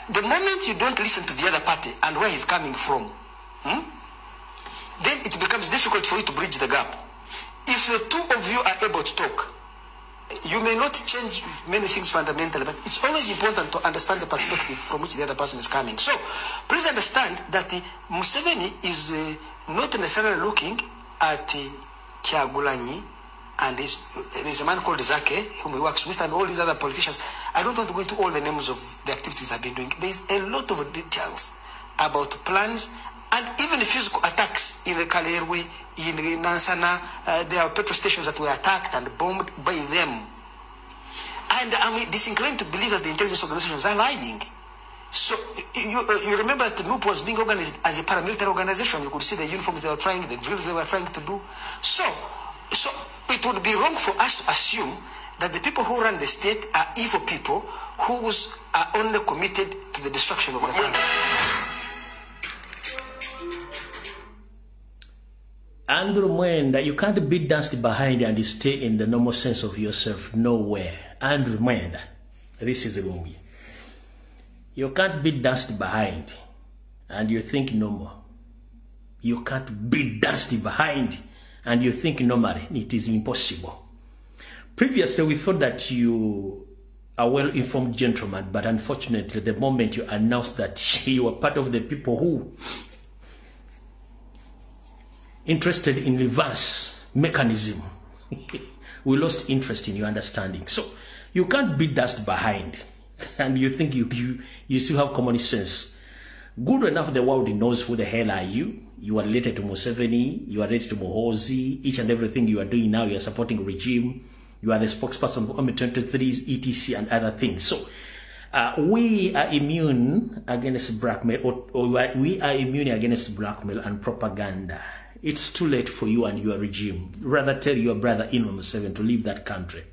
Speaker 4: The moment you don't listen to the other party and where he's coming from, then it becomes difficult for you to bridge the gap. If the two of you are able to talk, you may not change many things fundamentally, but it's always important to understand the perspective from which the other person is coming. So, please understand that Museveni is not necessarily looking at Kyagulanyi and there's a man called Zake, whom he works with, and all these other politicians. I don't want to go into all the names of the activities I've been doing. There's a lot of details about plans and even physical attacks in Kalerwe, in Nansana. There are petrol stations that were attacked and bombed by them. And I'm disinclined to believe that the intelligence organizations are lying. So you remember that the NUP was being organized as a paramilitary organization. You could see the uniforms they were trying, the drills they were trying to do. So it would be wrong for us to assume that the people who run the state are evil people who are only committed to the destruction of the country.
Speaker 1: Andrew Mwenda, you can't be danced behind and stay in the normal sense of yourself nowhere. Andrew Mwenda, this is Lumbuye. You can't be danced behind and you think normal. You can't be danced behind and you think normally. It is impossible. Previously, we thought that you are well-informed gentleman, but unfortunately, the moment you announced that you are part of the people who interested in reverse mechanism, we lost interest in your understanding. So you can't be dust behind and you think you still have common sense. Good enough, the world knows who the hell are you. You are related to Museveni, you are related to Muhoozi, each and everything you are doing now, you are supporting regime, you are the spokesperson of M23's, etc. and other things. So we are immune against blackmail, or we are immune against blackmail and propaganda. It's too late for you and your regime. Rather tell your brother in Museveni to leave that country,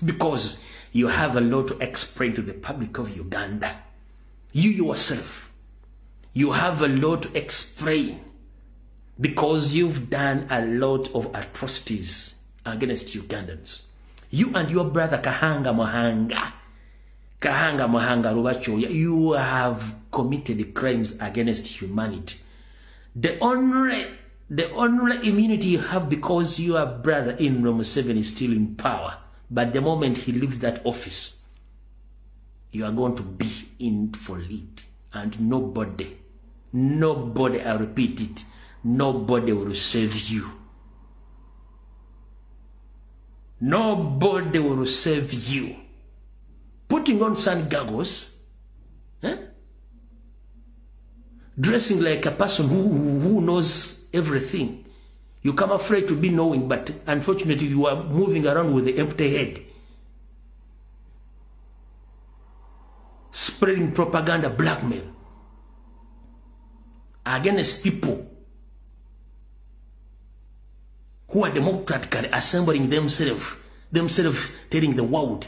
Speaker 1: because you have a lot to explain to the public of Uganda. You yourself, you have a lot to explain, because you've done a lot of atrocities against Ugandans. You and your brother Kahanga Muhanga Rubachoya, you have committed crimes against humanity. The only immunity you have, because your brother in Museveni is still in power. But the moment he leaves that office, you are going to be in for it. And nobody, I repeat it, nobody will save you. Nobody will save you. Putting on sun goggles, dressing like a person who knows everything. You come afraid to be knowing, but unfortunately you are moving around with the empty head. Spreading propaganda, blackmail against people who are democratically assembling themselves telling the world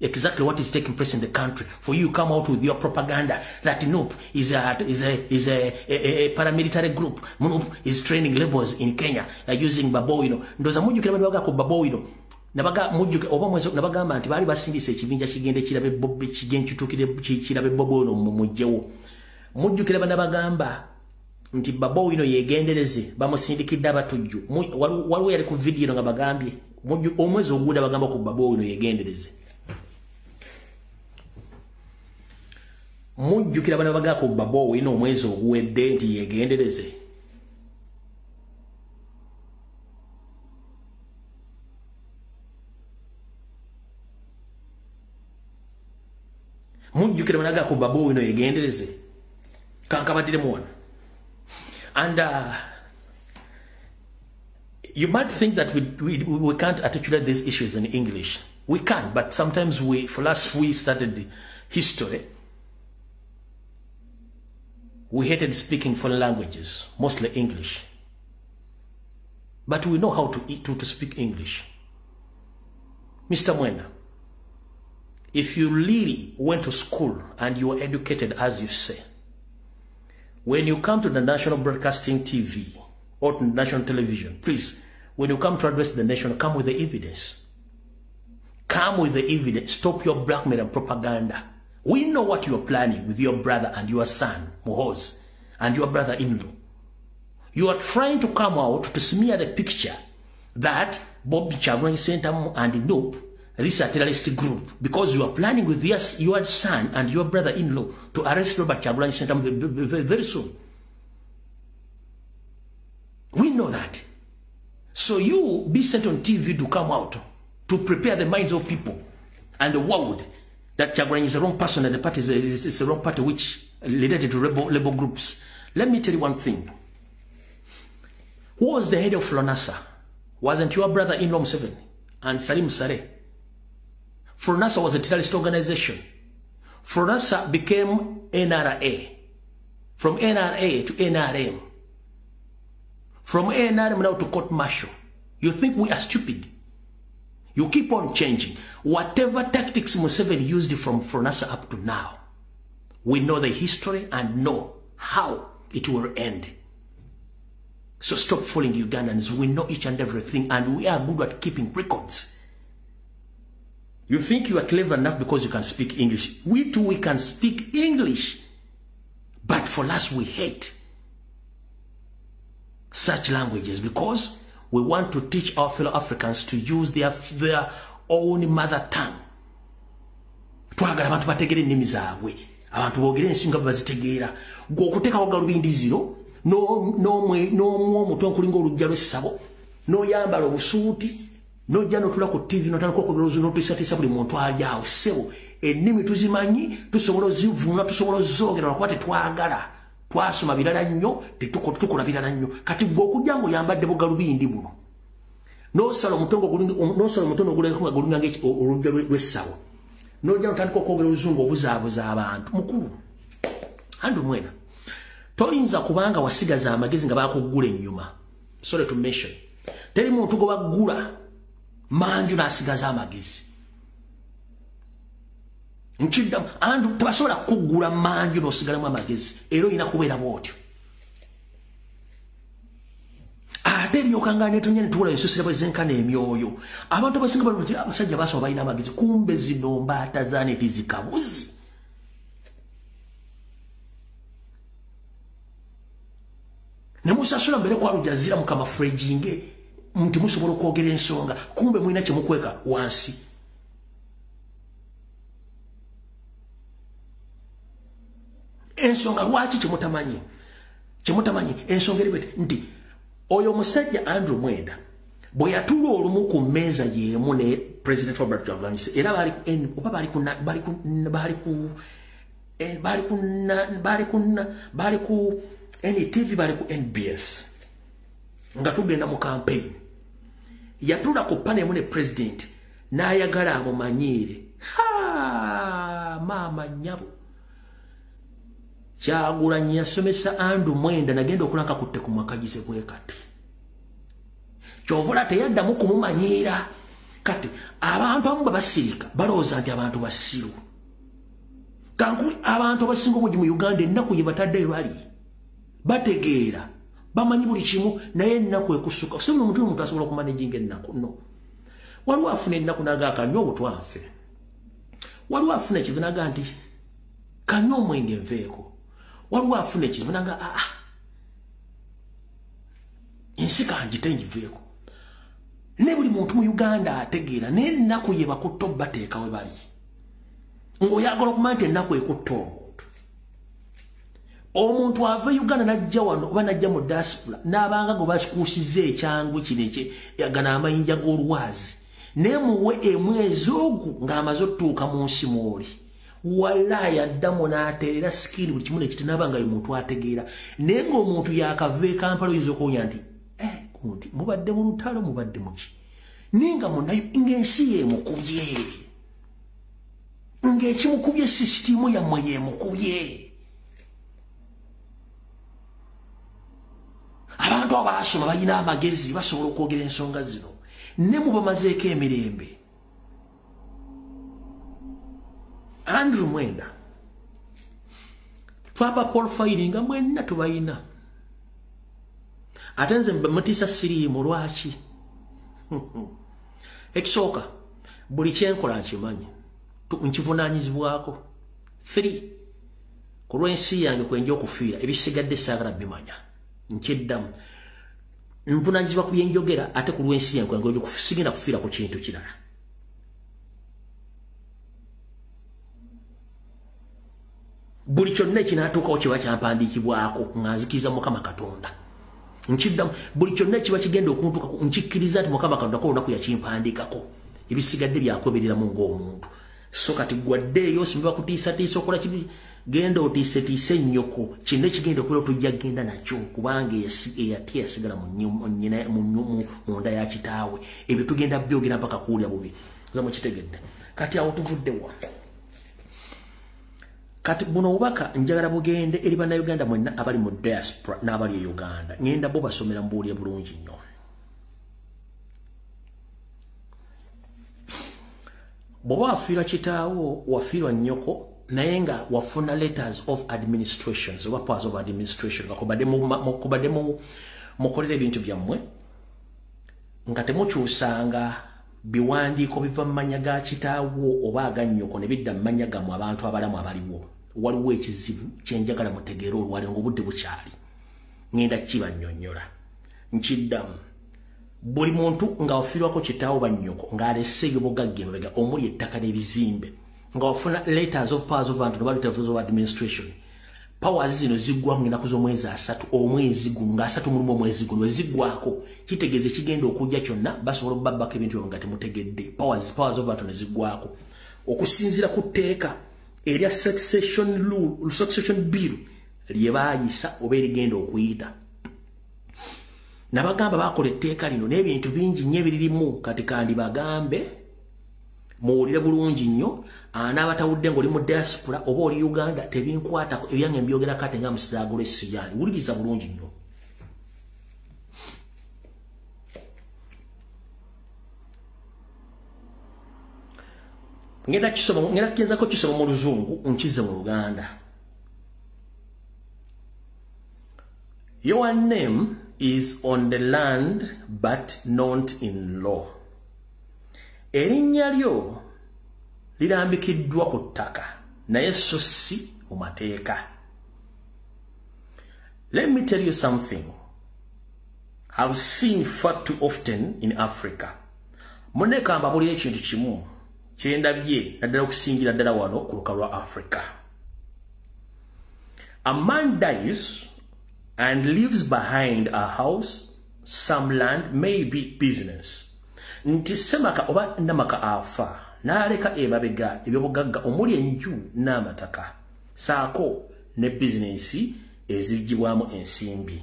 Speaker 1: exactly what is taking place in the country. For you come out with your propaganda that NUP is a paramilitary group. NUP is training rebels in Kenya using Baboino. Ndoza mujjukira bantu ko Baboino. Nabaga mujjuka oba mwezo nabagamba nti bali basindise ekibinja kigende kirabe Bobi kigende kitukire kirabe Boboino mujjewo. Mujjukira banabagamba nti Baboino yegendereze bamusindikidde abatujju. Waliwo yali ku video nga bagambye omwezi oguda bagamba ku Baboino yegendereze. Mujjukira bana bagako Baboino omwezi oguwedde nti yegendereze. Mujjukira bana bagako Baboino yegendereze. Kankabadire mwana. And you might think that we can't articulate these issues in English. We can, but sometimes we, for us, we started the history. We hated speaking foreign languages, mostly English. But we know how to speak English. Mr. Mwenda, if you really went to school and you were educated as you say, when you come to the national broadcasting TV or to national television, please, when you come to address the nation, come with the evidence. Come with the evidence. Stop your blackmail and propaganda. We know what you are planning with your brother and your son, Muhoozi, and your brother-in-law. You are trying to come out to smear the picture that Bobi Kyagulanyi Ssentamu and NUP, this is a terrorist group, because you are planning with your son and your brother-in-law to arrest Robert Kyagulanyi Ssentamu very soon. We know that. So you be sent on TV to come out to prepare the minds of people and the world that Kyagulanyi is the wrong person and the party is the wrong party which related to rebel groups. Let me tell you one thing. Who was the head of FRONASA? Wasn't your brother-in-law Museveni and Salim Saleh? FRONASA was a terrorist organization. FRONASA became NRA. From NRA to NRM. From NRM now to court martial. You think we are stupid? You keep on changing. Whatever tactics Museveni used from FRONASA up to now, we know the history and know how it will end. So stop fooling Ugandans. We know each and everything, and we are good at keeping records. You think you are clever enough because you can speak English. We too, we can speak English. But for us, we hate such languages because we want to teach our fellow Africans to use their own mother tongue. Twagala abantu bategere ennimi zaabwe. Abantu boogere ensinga bazitegeera. Gwe okuteekawo galubindi ziro, n'omwa omutwe nkulinga olujja lw'essabo, n'oyambala obusuuti, n'ojja n'otuula ku TV n'otandika okwogera oluzungu n'otiisatiisa buli muntu ali awo. Ssebo, ennimi tuzimanyi, tusobola ozivvuunula, tusobola ozoogera lwakuba tetwagala. Twasoma birala nnyo, tetukola birala nnyo. Kati gwe okujja ng'oyambadde bugalubindi buno, n'osala omutwe nga gulinga olujja lw'essabo, n'ojja n'otandika okwogera oluzungu obuzaabuza abantu. Mukulu Andrew Mwenda, toyinza kubanga wasigaza amagezi nga bakuggula ennyuma. Sorry to mention, teri muntu gwe baggula manju n'asigaza amagezi. Nkiddamu, Andrew, tebasobola kuggula manju n'osigalamu amagezi, era olina kubeera bw'otyo. Ate eryokanga neetonya ne tuwula ensusira bwe zenkana emyoyo. Abantu abasinga bali bati abasajja baasoma balina amagezi, kumbe zino mbaata zaaneti zikabuzi. Ne musasula mbere kwa Al Jazeera mukama frejinge nti musobola okwogera ensonga, kumbe mulina kye mukweka wansi. Ensonga lwaki kyemutamanyi? Kyemutamanyi ensonga eri bweti nti oyo omusajja Andrew Mwenda bwe yatuula olumu ku mmeeza y'emu ne President Robert Kyagulanyi, era baali oba baali ku baali ku baali ku baali ku baali ku baali ku NTV, baali ku NBS nga tugenda mu campaign, yatuula ku panel emu ne President n'ayagala amumanyiire. Ha, maama nnyabo, Kyagulanyi yasomesa Andrew Mwenda nagenda okulanga kutte ku mwakagize bwe kati. Kyovula teyaddamu kumumanyiira. Kati abantu abamu basirika balowooza nti abantu basiru. Kanku abantu abasinga obungi mu Uganda ennaku ye bataddeyo bali bategeera, bamanyi buli kimu, naye ennaku ekusuka. Si buli muntu asobola okumanaginga ennaku, no. Waliwo afuna ennaku n'agaa kanywa obutwa nfe. Waliwo afuna ekizibu n'agaa nti kanywa omwenge nveeko. Waliwo afuna ekizibu n'agaa aa ensi kangite ngiveeko. Ne buli muntu mu Uganda ategeera, naye ennaku ye bakutta obbateeka we bali. Ng'oyagala okumanya nti ennaku ekutta omuntu. Omuntu ava Uganda n'ajja wano oba n'ajja mu diaspora n'abanga gwe bakikuusizza ekyangu kino gano amayinja g'olwazi, naye muwe emwezi ogwo ng'amaze otutuuka mu nsi mw'oli. Wallahi addamu n'ateerera sikini buli kimu nekiti n'aba nga ye muntu ategeera. Naye ng'omuntu yakava e Kampala oyinza okuwonya nti nti mubadde mu lutalo, mubadde muki? Ninga munayo ng'ensi yemukubye. Ng'ekimukubye sisitimu yammwe yemukubye. Abantu abaasoma balina amagezi basobola okwogera ensonga zino. Ne mubamazeeko emirembe. Andrew Mwenda. Twaba profiling mwenna tubayina. Ate nze mutiisa siriimu lwaki? Ekisooka buli kyenkola nkimanyi nkivunaanyizibwako. 3 ku lw'ensi yange kwenja okufiira ebisigadde saagala bimanya. Nkyeddamu nvunaanyizibwa ku byenjogera ate ku lw'ensi yange kwenja sigenda kufiira ku kintu kirala. Buli kyonna ekinaatuukawo kiba kyampandiikibwako nga nzikiriza Mukama Katonda. Nkiddamu buli kyonna ekiba kigenda okuntuukako nkikkiriza nti Mukama Katonda ko olunaku yakimpandiikako. Ebisigadde byakwebereramu ng'omuntu. So kati gwaddeeyo simba kutiisatiisa okola kibi, genda otiisetiise nnyoko. Kino ekigenda okubeera tujja kugenda nakyo kubanga eyatya yasigala mu nda ya kitaawe. Ebyo tugenda byogera mpaka kuwulira bubi. Nza mukitegedde. Kati awo tuvudde wa? Kati buno obubaka njagala bugende eri bannayuganda mwenna abali mu diaspora n'abali e Uganda. Ngenda bo basomera mbuulire bulungi nnyo. Bw'oba wafiirwa kitaawo, wafiirwa nnyoko, naye nga wafuna letters of administrations oba powers of administration nga kubadde mukolera ebintu byammwe nga temukyusanga biwandiiko biva mu mannya ga kitaawo oba aga nnyoko ne bidda mu mannya gammwe abantu abalamu abaliwo. Waliwo ekizibu kye njagala mutegeere olwaleero ng'obudde bukyali. Ngenda kibannyonnyola. Nkiddamu. Buli muntu nga wafiirwako kitaawo ba nnyoko ng'alese ebyobugagga emabega omuli ettaka n'ebizimbe nga wafuna letters of powers of letters of administration. Powers zino ziggwamu ennaku z'omwezi 3 omwezi guno nga 31 omwezi guno we ziggwako kitegeeza ekigenda okujja kyonna basobola okubabbako ebintu byabwe nga temutegedde. Powers of attorney ziggwako okusinziira ku tteeka erya succession rule, succession bill lye baayisa oba erigenda okuyita. Nabagamba bakola etteeka lino n'ebintu bingi nnyo ebiririmu. Kati kandi bagambe muwulire bulungi nnyo anaabatawudde ng'oli mu diaspora oba oli Uganda tebinkwatako ebyange mbyogera kati nga musizaagula essijani. Wuliriza bulungi nnyo. Ngenda kugezako kisoma mu Luzungu nkize mu Luganda. Your name is on the land but not in law. Erinnya lyo lirambikiddwa ku ttaka naye so si mu mateeka. Let me tell you something I've seen far too often in Africa. Munekamba buli ekintu kimu kyendabye naddala okusingira ddala wano ku lukalu lwa Africa. A man dies and leaves behind a house, some land, maybe business. Nti semaka oba namaka afa n'aleka emabega ebyobugagga omuli enju n'amataka saako ne bizinensi ezigibwamu ensimbi.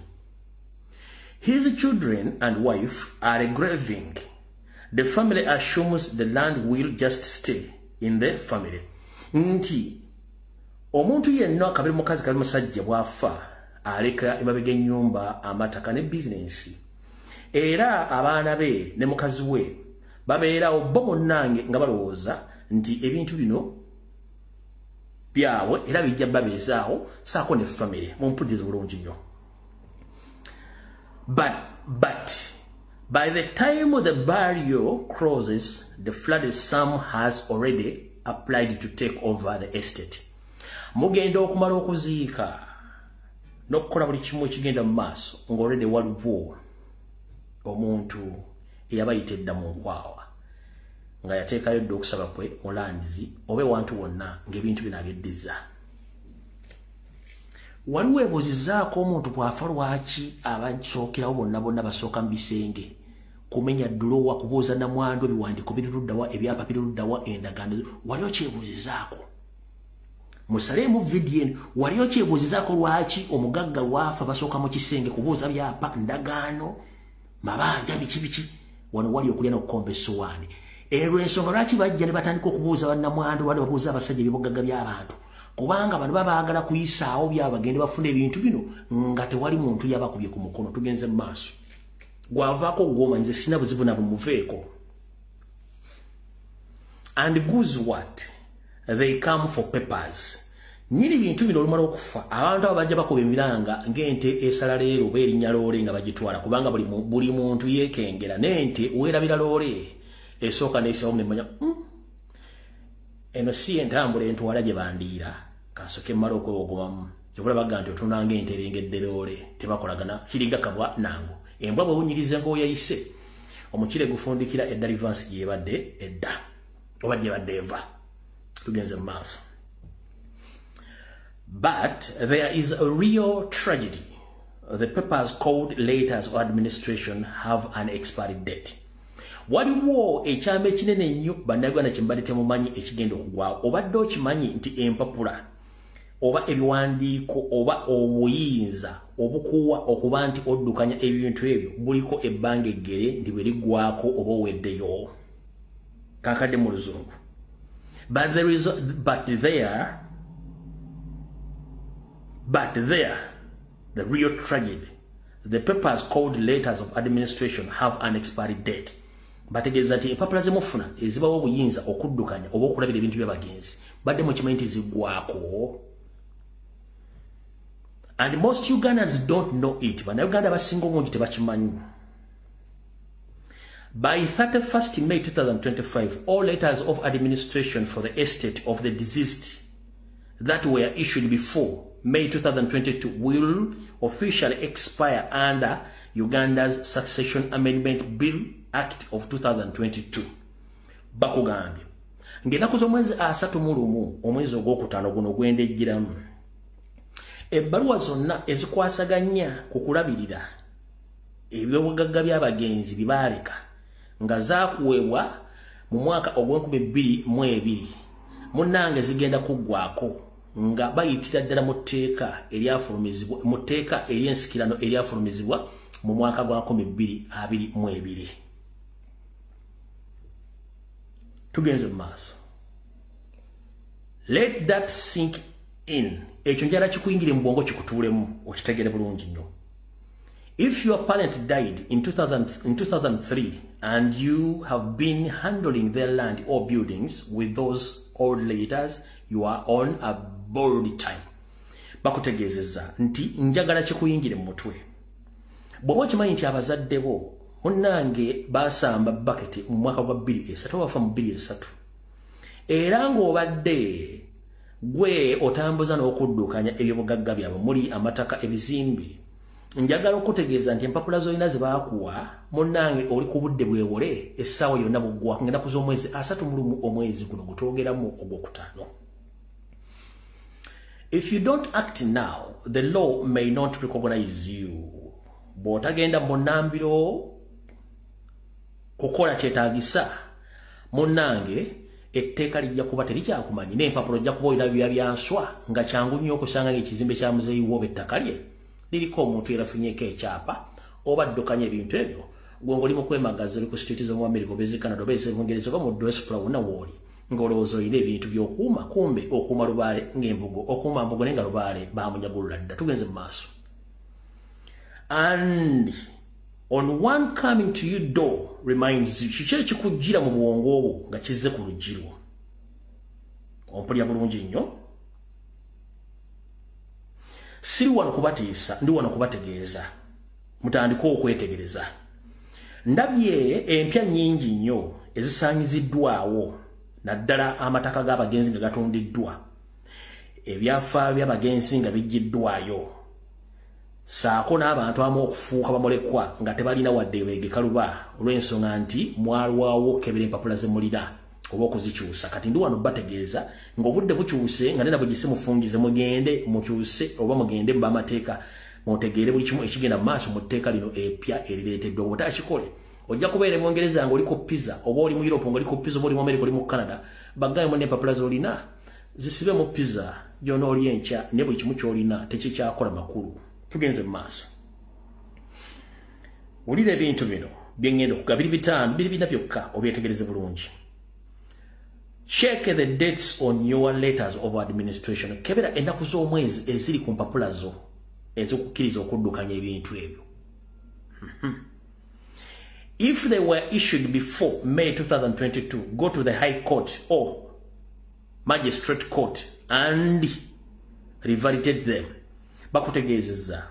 Speaker 1: His children and wife are grieving. The family assumes the land will just stay in the family. Nti omuntu yenna kabiri mukazi kabiri musajja bw'afa aleka emabega ennyumba amataka ne bizinensi. Era abaana be ne mukazi we babeerawo bo munnange nga balowooza nti ebintu bino byabwe era bijja babeezaawo saako ne family. Mumpulirize bulungi nnyo. But by the time the burial closes, the flooded sum has already applied to take over the estate. Mugenda okumala okuziika n'okukola buli kimu ekigenda mu maaso ng'already waliwo omuntu eyabayita edda mu nkwawa nga yateekayo dda okusaba kwe mu landizi oba ewantu wonna ng'ebintu bino abyeddiza. Waliwo ebuuzizaako omuntu bw'afa lwaki abasookerawo bonna bonna basooka mu bisenge kumenya ddulowa, kubuuza namwandu, ebiwandiiko biri luddawa, ebyapa biri luddawa, endagaano. Wali okyebuuzizaako? Musaleemu vidiyo eno. Wali okyebuuzizaako lwaki omugagga lw'afa basooka mu kisenge kubuuza byapa, ndagaano, mabanja, biki biki? Wano wali okulya n'okukomba essowaani. Erwo ensonga lwaki bajja ne batandika okubuuza bannamwandu, bano babuuza abasajja ebibugagga by'abantu, kubanga bano babaagala kuyisaawo byabwe bagende bafune ebintu bino nga tewali muntu yabakubye ku mukono. Tugenze mu maaso. Gwavaako gwoma, nze sina buzibu nabwe, muveeko. And guess what? They come for papers. Nyini bintu bino olumala okufa, abantu abo bajja bakuba emiranga ng'ente esala leero oba erinnya loole nga bagitwala, kubanga buli muntu yeekengera n'ente weerabira loole esooka n'esawo nemanya eno si entambula entwala gye bandiira, kansooke mmala okwewogomamu. Kyobula baga nti otunda ng'ente erengedde loole, tebakolagana, kiringa kabwa nango. Embwa bwewunyiriza ng'oyayise omukire gufundikira edda rivansi gyebadde edda oba gyebadde eva. Tugenze mu maaso. But there is a real tragedy. The papers called letters of administration have an expiry date. Waliwo ekyama ekinene ennyo, bannayuganda, kye mbadde temumanyi ekigenda okugwawo. Obadde okimanyi nti empapula oba ebiwandiiko oba obuyinza obukuwa okuba nti oddukanya ebintu ebyo buliko ebbanga eggere nti bwe liggwako oba oweddeyo? Kakadde mu Luzungu. But there the real tragedy, the papers called letters of administration have an expiry date. Bategeeza nti empapula zemufuna ezibawo obuyinza okuddukanya oba okulabira ebintu by'abagenzi, badde mukimanyi nti ziggwako? And most Ugandans don't know it. Bannayuganda abasinga obungi tebakimanyi. By 31st May 2025, all letters of administration for the estate of the deceased that were issued before May 2022 will officially expire under Uganda's Succession Amendment Bill Act of 2022. Bakugambye ng'ennaku z'omwezi 31 omwezi ogwokutaano guno gwendejjiramu, ebbaluwa zonna ezikwasaganya ku kulabirira ebyobugagga by'abagenzi bye baaleka nga zaakuweebwa mu mwaka ogw'e2022, munnange, zigenda kuggwako nga bayitira ddala mu tteeka eryafulumizibwa, mu tteeka ery'ensikirano eryafulumizibwa mu mwaka gwa 2022. Tugenze mu maaso. Let that sink in. Ekyo njala kikuyingire mu bwongo, kikutuulemu, okitegere bulungi nnyo. If your parent died in 2003 and you have been handling their land or buildings with those old letters, you are on a borrowed time. Bakutegeezezza nti njagala kikuyingire mu mutwe. Bw'oba okimanyi nti abazadde bo, munnange, basamba baketi mu mwaka gwa 2003, bafa mu 2003, era ng'obadde gwe otambuza n'okuddukanya ebyobugagga byabwe muli amataka, ebizimbe, njagala okutegeeza nti empapula z'olina ze baakuwa, munnange, oli ku budde bwewole, essaawa yonna buggwa ng'ennaku z'omwezi 31 omwezi guno gutwogeramu ogwokutaano. If you don't act now, the law may not recognize you. Bw'otagenda mu nnambiro kukola kyetaagisa, munnange, etteeka lijja kuba terikyakumanyi n'empapula ojja kuba olina bya byanswa, nga kyangu nnyo okusanga ng'ekizimbe kya muzeeyi wo oba ettaka lye liriko omuntu erafunyeko ekyapa oba addukanya ebintu ebyo, gwe ng'oli mu kwemagaza, oli ku street z'omu America oba ezi Canada oba ez'Ebungereza oba mu diaspora wonna w'oli, ng'olowooza olina ebintu by'okuuma, kumbe okuuma lubaale ng'embugo, okuuma mbugo naye nga lubaale bamunyagulula dda. Tugenze mu maaso. And on one coming to your door reminds you. Kiki ekikujjira mu bwongo obwo nga kizze ku luggi lwo? Ompulya bulungi nnyo. Siri wano kubatiisa, ndi wano kubategeeza mutandike okwetegereza. Ndabye empya nnyingi nnyo ezisaanyiziddwawo, naddala amataka g'abagenzi nga gatundiddwa, ebyafaayo by'abagenzi nga biggyiddwayo, saako n'abantu abamu okufuuka bamulekwa nga tebalina wadde beegeka luba, olw'ensonga nti mwalwawo okukebera empapula ze mulina oba okuzikyusa. Kati ndi wano bategeeza ng'obudde bukyuse, nga nena bugise mufungize, mugende mukyuse oba mugende mu bamateeka mutegeere buli kimu ekigenda mu maaso mu tteeka lino epya erireeteddwa. Bw'otakikole, ojja kubeera e Bungereza ng'oli ku pizza, oba oli mu Europe ng'oli ku pizza, oba oli mu America, oli mu Canada, baggaye n'empapula z'olina zisibe mu pizza gy'onooli enkya, ne buli kimu ky'olina tekikyakola makulu. Tugenze mu maaso. Wulira ebintu bino. Byengendo kugabiri bitano biri bina byokka obyetegereze bulungi. Check the dates on your letters of administration. Kebera ennaku z'omwezi eziri ku mpapula zo ez'okukkiriza okuddukanya ebintu ebyo. If they were issued before May 2022, go to the High Court or Magistrate Court and revalidate them. Bakutegeezezza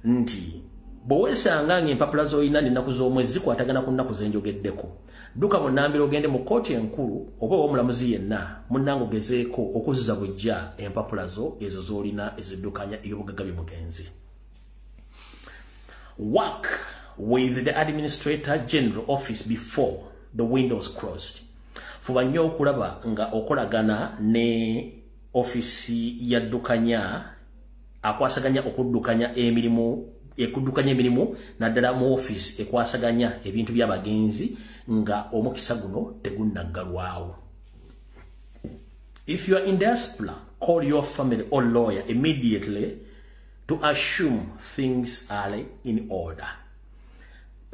Speaker 1: nti bw'oweesanga ng'empapula z'olina n'ennaku z'omwezi zikwatagana ku nnaku ze njogeddeko, dduka munnambiro ogende mu kkooti enkulu oba ow'omulamuzi yenna munnange ogezeeko okuzza buggya empapula zo ezo z'olina eziddukanya ebyobugagga by'omugenzi. Work with the Administrator General Office before the windows closed. Fuba nnyo okulaba nga okolagana ne ofisi yaddukanya akwasaganya okuddukanya emirimu ekuddukanya emirimu naddala mu office ekwasaganya ebintu by'abagenzi nga omukisa guno tegunnaggalwawo. If you are in diaspora, call your family or lawyer immediately to assume things are in order.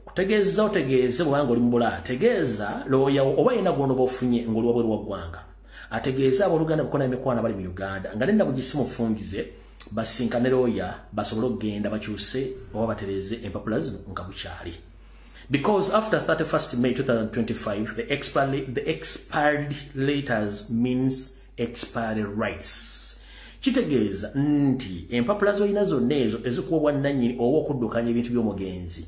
Speaker 1: Kutegeeza otegeeze bw'obanga oli mu Bulaaya, tegeeza lawyer wo oba yenna gw'onooba ofunye ng'oli wabweru wa ggwanga. Ategeeze abooluganda bokka n'emikwano abali mu Uganda nga n'ennaku gisimufungize basinkane lawyer basobole okugenda bakyuse oba batereeze empapula zino nga bukyali. Because after 31st May 2025, the expired letters means expired rights. Kitegeeza nti empapula z'olina zonna ezo ezikuwa obwannannyini oba okuddukanya ebintu by'omugenzi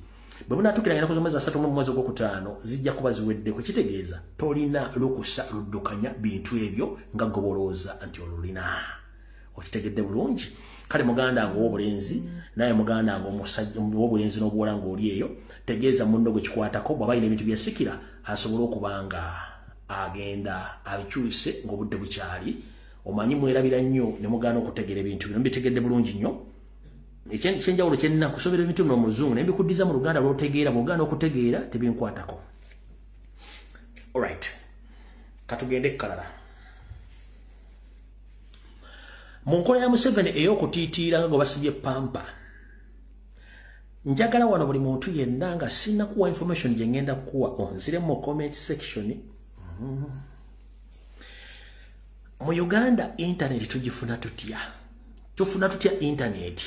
Speaker 1: bwe bunaatuukiranga ennaku z'omwezi 3 mu mwezi ogwokutaano zijja kuba ziweddeko. Kitegeeza tolina lukusa luddukanya bintu ebyo nga gobolooza nti olulina. Okitegedde bulungi? Kale muganda nga ow'obulenzi naye muganda nga omusajja ow'obulenzi n'obuwala ng'oli eyo, tegeeza munno gwe kikwatako bw'aba alina ebintu byasikira asobole okuba nga agenda abikyuse ng'obudde bukyali. Omanyi mwerabira nnyo ne mugaana okutegeera ebintu bino. Mbitegedde bulungi nnyo. Ekyenjawulo kyenna kusobera ebintu bino mu Luzungu naye mbikuddiza mu Luganda lw'otegeera, bw'ogaana okutegeera tebinkwatako. Alright, katugende ekkalala. Mu nkola ya Museveni ey'okutiitiira nga gwe basibye pampa, njagala wano buli muntu yenna nga sirina kuwa information gye ngenda kukuwa onzire mu comment section. Mu Uganda internet tugifuna tutya? Tufuna tutya internet?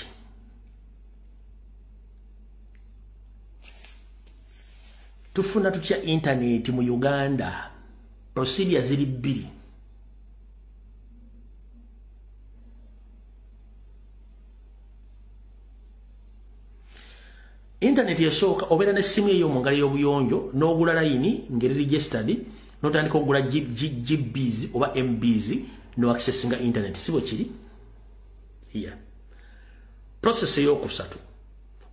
Speaker 1: Tufuna tutya internet mu Uganda? Procedure ziri bbiri. Internet yasooka obeera n'essimu eyo mu ngalo y'obuyonjo n'ogula layini ng'eri registered n'otandika okugula GBs oba MBs no accessinga internet, si bwe kiri? Yeah. Process eyokusatu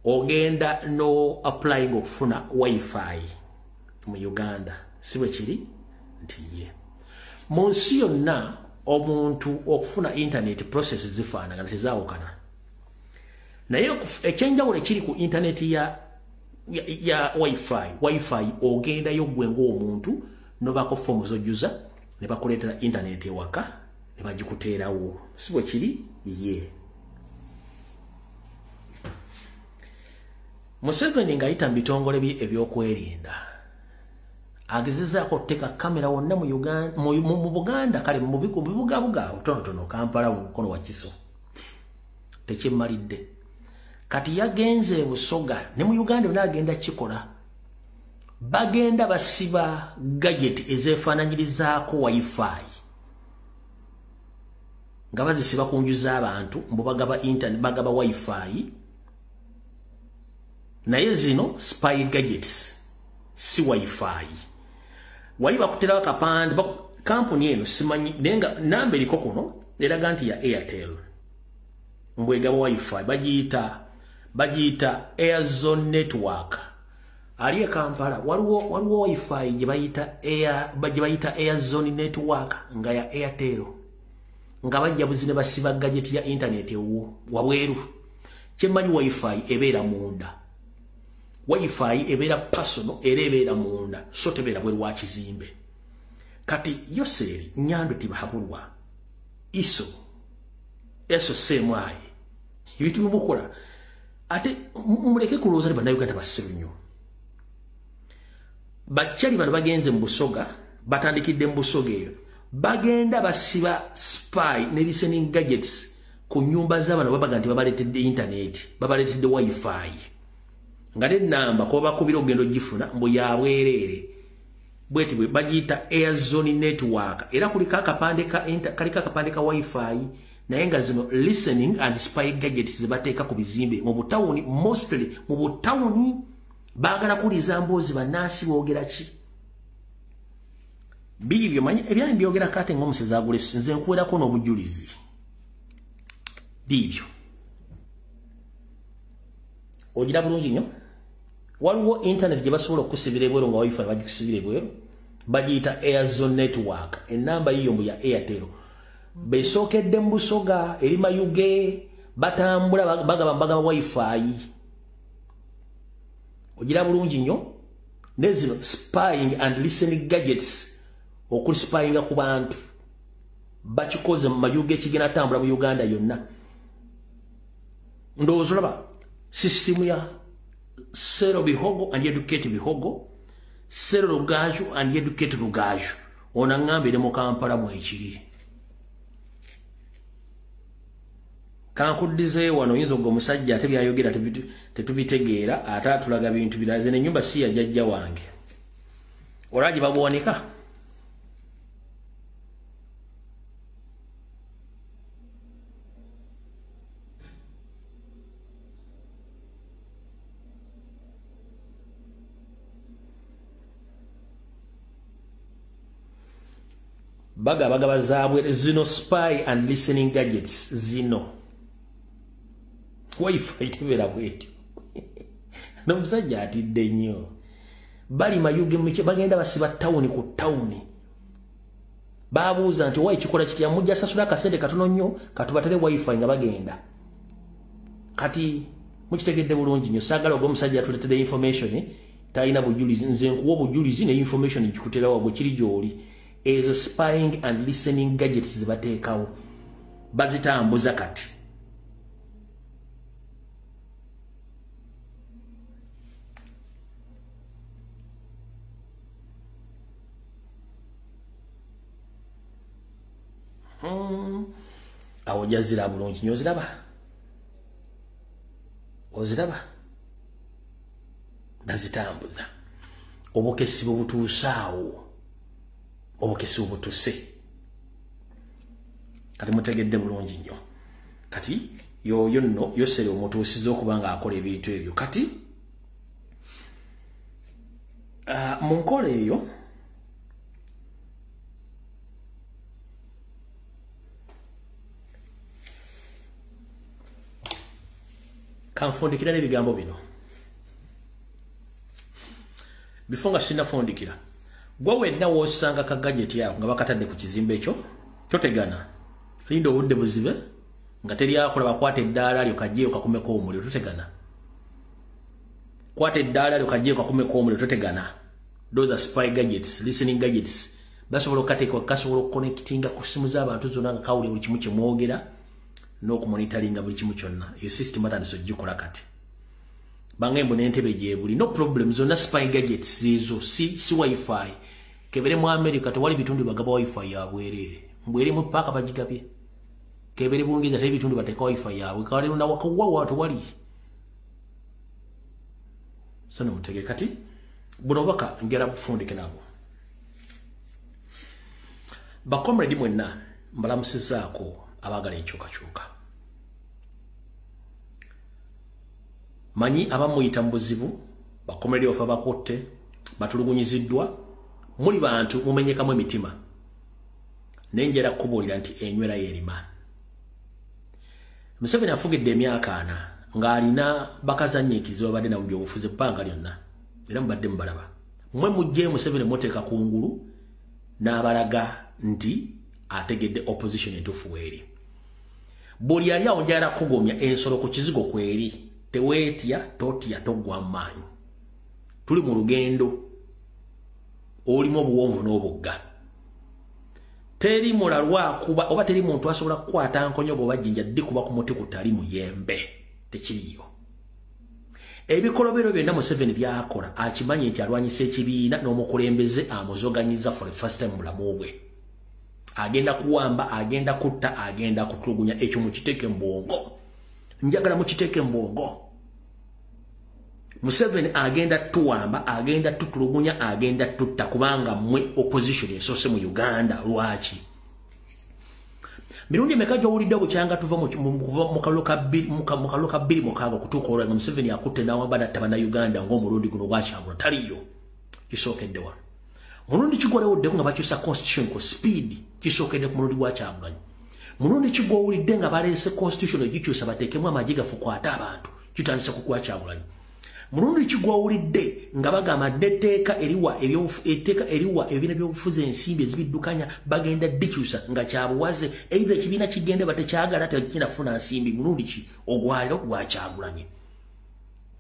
Speaker 1: ogenda no applying okufuna wifi mu Uganda, si bwe kiri? Nti ye. Mu nsi yonna omuntu okufuna internet process zifaanagana, tezaawukana. Naye ekyenjawulo ekiri ku internet ya wifi ogendayo ggwe ng'omuntu nobako fomu z'ojjuza ne bakuleetera internet ewaka ne bagikuteerawo, si bwe kiri? Ye. Museveni ng'ayita mu bitongole bye ebyokwerinda agezezzaako okuteeka kamera wonna mu Uganda, mu Buganda, kale mu bibugabuga obutonotono, Kampala, mu Mukono, Wakiso, tekimmalidde. Kati yagenze e Busoga ne mu Uganda yonna agenda kikola. Bagenda basiba gadget ezeefaananyirizaako wifi nga bazisiba ku nju z'abantu mbu bagaba internet, bagaba wifi, naye zino spy gadgets si wifi. Wali bakuterawo akapande kampuni eno simanyi, naye nga namba eriko kuno eraga nti ya Airtel mbu egaba wifi, bagiyita Airzone Network. Ali e Kampala waliwo wifi gye bayita Airzone Network nga ya Airtel, nga bajja buzi ne basiba gadget ya internet ewo wabweru. Kyemmanyi wifi ebeera munda, wifi ebeera personal era ebeera munda, so tebeera bweru wa kizimbe. Kati Yoseri Nyando Tibahabulwa iso eso semwaye ebintu bimukola ate muleke kulowooza nti Bannayuganda basiru nnyo. Bakyali bano bagenze mu Busoga, batandikidde mu Busoga eyo. Bagenda basiba spy ne listening gadgets ku nyumba z'abano, babaga nti babaleetedde internet, babaleetedde wifi. Nga n'ennamba kuba bakubira ogenda ogifuna mbu ya bwereere. Bweti bwe bagiyita Air Zone Network. Era kuliko akapande ka kaliko akapande ka wifi, naye nga zino listening and spy gadgets ze bateeka ku bizimbe mu butawuni, mostly mu butawuni. Baagala kuliza mboozi bannansi boogera ki. Biibyo manyi ebyange byogera kate ng'omusezi agula nze nkuwerako n'obujulizi. Biibyo ogira bulungi nnyo. Waliwo internet gye basobola okusibira ebweru nga wifi bagikusibira ebweru, bagiyita Air Zone Network. Ennamba yiyo mbu ya Airtel. Besookedde mu Busoga eri Mayuge, batambula bagaba wifi. Ogira bulungi nnyo. Ne zino spying and listening gadgets, okuspyinga ku bantu, bakikoze mu Mayuge, kigenda tambula mu Uganda yonna. Ndowooza olaba system ya Sero Bihogo and Educate Bihogo, Sero Rugaju and Educate Rugaju. Ono aŋŋambire mu Kampala mwekiri. Kankuddizeeyo wano, oyinza ogwo omusajja ate byayogera tetubitegeera, ate atulaga bintu birala. Zino ennyumba si ya jjajja wange. Olaba gye babuwanika? Bagaba zaabwe zino spy and listening gadgets zino. Wifi tebeera bwetyo. N'omusajja atidde nnyo. Bali Mayuge bagenda basiba tawuni ku tawuni. Babuuza nti wayi kikola kitya, mujja sasula akasente katono nnyo katubatere wifi nga bagenda. Kati mukitegedde bulungi nnyo. Saagala ogwo omusajja atuleetedde information talina bujulizi. Nze nkuwa obujulizi ne information nkikuterawo gwe kiri gy'oli. Ezo spying and listening gadgets ze bateekawo bazitambuza kati. Awo ojja bulungi nnyo, oziraba? Oziraba? Bazitambuza. Obukesi bwe butuuse awo, obukesi bubutuse. Kati mutegedde bulungi nnyo. Kati yoyo nno Yoseri omutuusiza okuba ng'akola ebintu ebyo. Kati mu nkola eyo kanfundikira n'ebigambo bino. Bifo nga sinnafundikira, gwe wenna w'osanga ka gadget yako nga bakatadde ku kizimbe ekyo, totegana. Linda obudde buzibe nga teri akola, bakwata eddaala lyo kajjeeyo kakumeko omuliro, totegana. Kwata eddaala lyo kajjeeyo kakumeko omuliro, totegana. Those are spy gadgets, listening gadgets. Basobola okukateeka, kasobola okuconnectinga ku ssimu z'abantu zonna nga kawulira buli kimu kye mwogera n'okumonitoringa buli kimu kyonna. Eyo system batandise ogikola kati. Bangembo n'entebe gyebuli, no problem. Zonna spy gadgets ezo, si wifi. Kebere mu America tewali bitundu bagaba wifi ya bwereere. Mbwere mu paaka bagigabye. Kebere Bungereza tewali bitundu bateeka wifi yaabwe. Kale na wakawa tewali. So mutege kati buno obubaka njagala bufundike nabwo. Bakomredi mwenna mbalamusizaako abaagala enkyukakyuka. Manyi abamuyita mu buzibu, bakomredi baffe abakutte, batulugunyiziddwa, muli bantu mumenyekamu emitima. Naye njagala kukubuulira nti enywera y'erima. Museveni afugidde emyaka 4 ng'alina bakazannyiikirizi babadde nabo mu byobufuzi ebbanga lyonna, era mubadde mubalaba. Mmwe mujje Museveni muteeka ku ngulu n'abalaga nti ategedde opposition entuufu weeri. Buli ali awo njagala kukugumya ensolo ku kizigo kweri. Teweetya, totya, toggwa maanyi. Tuli mu lugendo olimu obuwonvu n'obugga. Teri mulalwa kuba oba teri muntu asobola kukwata nkonyogo oba jjinja ddi kuba ku muti kutali muyembe. Tekiriyo. Ebikolobero byonna Museveni byakola akimanyi nti alwanyisa ekibiina n'omukulembeze amuzoganyiza for the first time mu bulamu bwe. Agenda kuwamba, agenda kutta, agenda kutulugunya. Ekyo mukiteeke mu bwongo. Njagala mukiteeke mu bwongo. Museveni agenda tuwamba, agenda tutulugunya, agenda tutta, kubanga mmwe opposition esoose mu Uganda. Lwaki? Mirundi emeka gy'owulidde obukyanga tuva mu kalulu ka 2006 okutuuka olwo nga Museveni akutte n'awamba n'atta Bannayuganda ng'omulundi guno gwakyagula taliyo. Kisookedde wano. Mulundi kigwalewuddeko nga bakyusa constitution ku speed, kisookedde ku mulundi gwa Kyagulanyi. Mulundi kigwowulidde nga baleese constitution egikyusa bateekemu amagye gafukwate abantu, kitandise ku gwa Kyagulanyi. Mulundi kigwowulidde nga bagamba n'etteeka eriwa etteeka eriwa ebibiina by'obufuzi ensimbi ezibiddukanya bagenda dikyusa nga kyabuwaze, either ekibiina kigende batekyagala tekinafuna nsimbi. Mulundi ki ogwaliro gwa Kyagulanyi.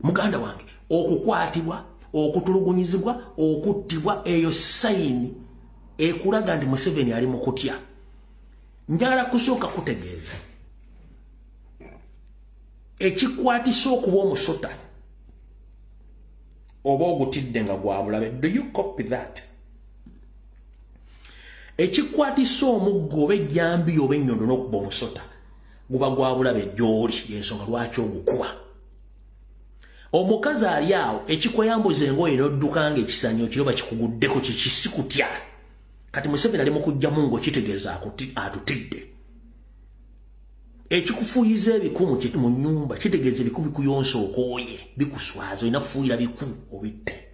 Speaker 1: Muganda wange, okukwatibwa, okutulugunyizibwa, okuttibwa, eyo sayini ekulaga nti Museveni ali mu kutya. Njagala kusooka kutegeeza ekikwatisa okuba omusota oba ogutidde nga gwa bulabe. Do you copy that? Ekikwatisa omuggo oba ejjambiya oba ennyondo n'okuba omusota guba gwa bulabe gy'oli, y'ensonga lwaki ogukuba. Omukazi ali awo ekikweyambuza engoye n'odduka ng'ekisaanyi okiro bakikuguddeko kikisi kutya. Kati Museveni ali mu kujjamu ng'okitegeeza atutidde. Ekikufuuyiza ebiku mu nnyumba kitegeeza ebiku bikuyonsa okooye, bikuswaza, olina fuuyira biku obitte.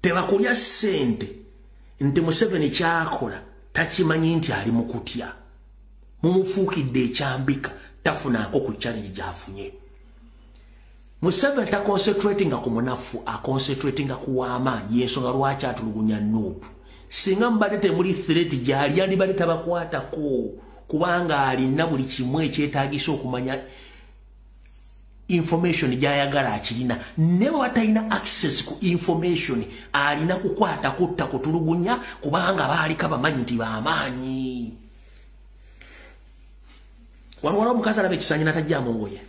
Speaker 1: Tebakulya ssente nti Museveni kyakola takimanyi nti ali mu kutya. Mumufuukidde ekyambika, tafunaako ku challenge gy'afunye. Museveni taconcentratinga ku munafu, aconcentratinga ku w'amaanyi. Y'ensonga lwaki atulugunya NUP. Singa mubadde temuli threat gy'ali, yandibadde tabakwatako, kubanga alina buli kimu ekyetaagisa okumanya information gy'ayagala akirina. Ne bw'aba talina access ku information, alina kukwata, kutta, kutulugunya, kubanga baaliko bamanyi nti b'amaanyi. Wano waliwo omukazi alaba ekisaanyi n'atajjamu ngoye.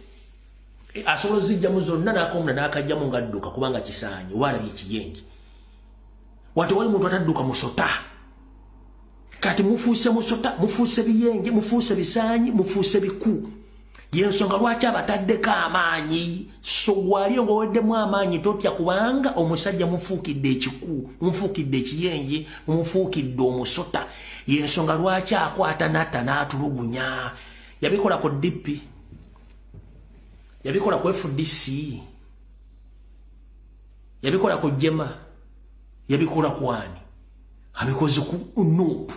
Speaker 1: Asobola ozijjamu zonna n'akomuna n'akajjamu ng'adduka kubanga kisaanyi, oba alabye ekiyenje. Wate wali muntu atadduka musota. Kati mufuuse musota, mufuuse biyenje, mufuuse bisaanyi, mufuuse biku. Y'ensonga lwaki abataddeko amaanyi. So gwali ng'oweddemu amaanyi totya, kubanga omusajja mufuukidde ekiku, mufuukidde ekiyenje, mumufuukidde omusota. Y'ensonga lwaki akwata n'atta n'atulugunya. Yabikola ku DP, yabikola ku FDC, yabikola ku Jema, yabikola ku ani, abikoze ku NUP.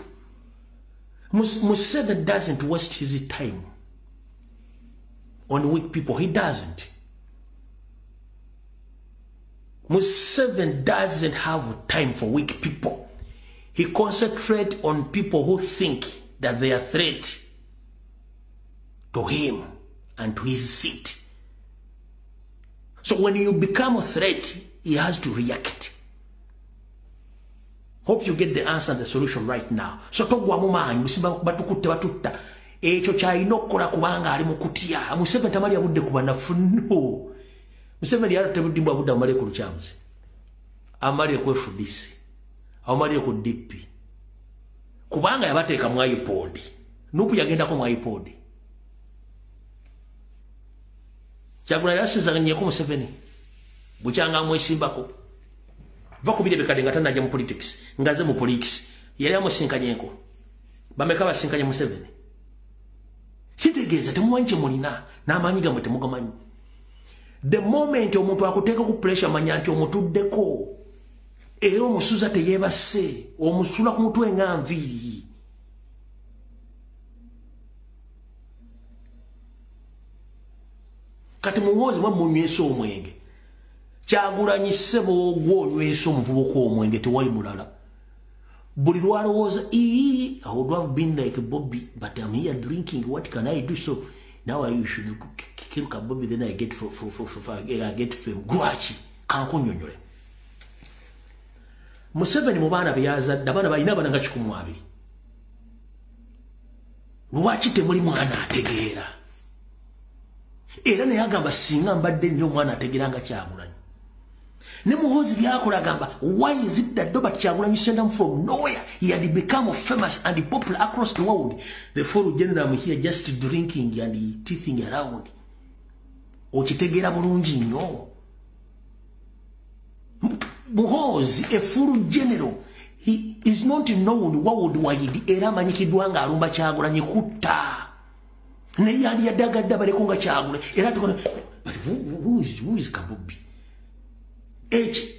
Speaker 1: Museveni doesn't waste his time on weak people. He doesn't. Museveni doesn't have time for weak people. He concentrates on people who think that they are threat to him and to his seat. So when you become a threat, he has to react. Hope you get the answer and the solution right now. So togwamu maanyi, musimba batukutte batutta. Ekyo kyalina okukola kubanga ali mu kutya. Museveni tamalya budde ku banafu, no. Museveni yali tebudimbwa budde amale ku lukyamuzi, amalire ku FDC, amalire ku DP, kubanga yabateeka mu iPod. NUP yagendako mu iPod. Kyagulanyi yasizanyeko Museveni bukyanga amwesimbako. Va ku biri ebikadde nga tannajja mu politics, ngaze mu politics yali amusinkanyeko. Bameka basinkanye Museveni? Kitegeeza temumanyi kye mulina, n'amaanyi gammwe temugamanyi. The moment omuntu akuteeka ku pressure, manya nti omutuddeko, era omusuza teyeebase, omusula ku mutwe nga nviiri. Kati muwoozi mwe munywesa omwenge. Kyagulanyi ssebo gw'onywesa omuvubuka omwenge, tewali mulala. Buli lwalowooza, I would have been like Bobby, but I'm here drinking, what can I do? So now I should kill Bobby, then I get for I get fame. Lwaki? Kankunnyonnyole. Museveni mu baana be yazadde, abaana balina abaana nga 120. Lwaki temuli mwana ategeera? Era naye agamba singa mbadde nnyo omwana ategeera nga Kyagulanyi. Ne Muhoozi byakola agamba, why is it that Robert Kyagulanyi Ssentamu from nowhere he had become famous and popular across the world? The four general here just drinking and teething around. Okitegeera bulungi nnyo. Muhoozi, a full general, he is not known worldwide. Era amanyikiddwa nga alumba Kyagulanyi kutta. Naye yali yaddagadda baleko nga Kyagulanyi. Era tukona, but who is Kabubi?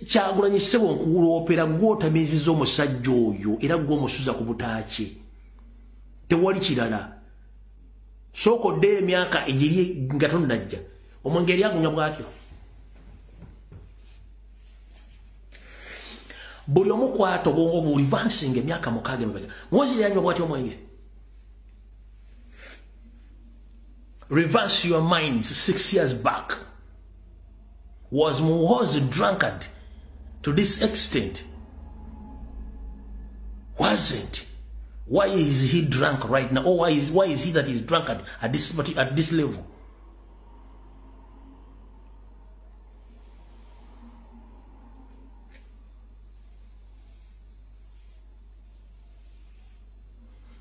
Speaker 1: Kyagulanyi ssebo nkuwuloopera gw'otamiiziza omusajja oyo era gw'omusuza ku butaaki. Tewali kirala. Sooka oddeyo emyaka egiri nga tonnajja. Omwenge eri agunywa bw'atyo. Buli omu kwata obwongo buli vansinga emyaka 6 emabega. Muhoozi yanywa bw'atyo omwenge. Reverse your minds 6 years back. Was Muhoozi drunkard to this extent? Wasn't. Why is he drunk right now? Or why is he that he's drunkard at this level?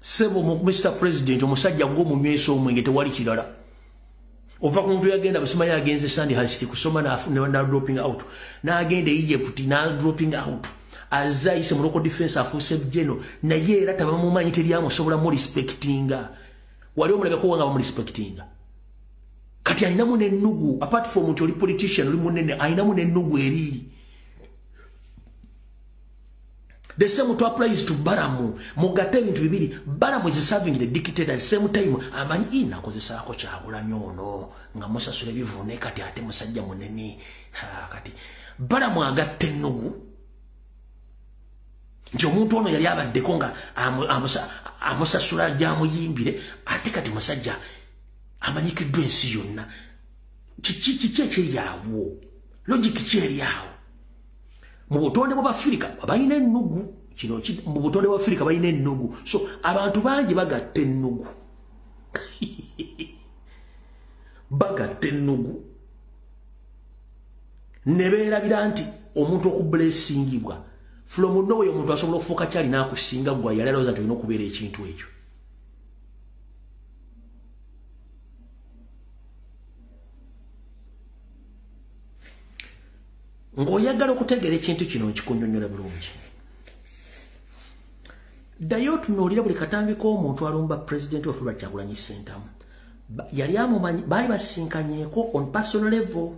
Speaker 1: Sebo Mr. President, omusajja gw'omunywesa omwenge tewali kirala. Ova ku muntu yagenda busima yagenze Sandhurst kusoma na dropping out. N'agenda Egypt na dropping out. Azza ayise mu local defense afuuse general naye era tabamumanyi teri amusobola mu respectinga. Wali omulabeko wanga bamu respectinga. Kati alinamu n'ennugu, apart from nti oli politician oli munene, alinamu n'ennugu eri. The same to applies to Baramu. Mugate ebintu bibiri. Baramu is serving the dictator at the same time. Amanyi nakozesaako Kyagulanyi ono nga musasula ebivune kati ate musajja munene. Ha, kati Baramu agatta ennugu nti omuntu ono yali abaddeko nga amusasula gy'amuyimbire ate kati musajja amanyikiddwa ensi yonna. Kiki ekiri awo? Logic ki eri awo? Mu butonde bw'Afirika balina ennugu. Kino mu butonde bw'Afirika balina ennugu. So abantu bangi bagatta ennugu. Bagatta ennugu ne beerabira nti omuntu okublessingibwa from nowhere omuntu asobola okufuuka kyali n'akusinga gwe yali alowooza nti olina okubeera ekintu ekyo. Ng'oyagala okutegeera ekintu kino nkikunnyonnyola bulungi. Ddayo otunuulire buli katambi k'omuntu alumba President waffe Robert Kyagulanyi Ssentamu. Yali amumanyi, baali basinkanyeeko on personal level.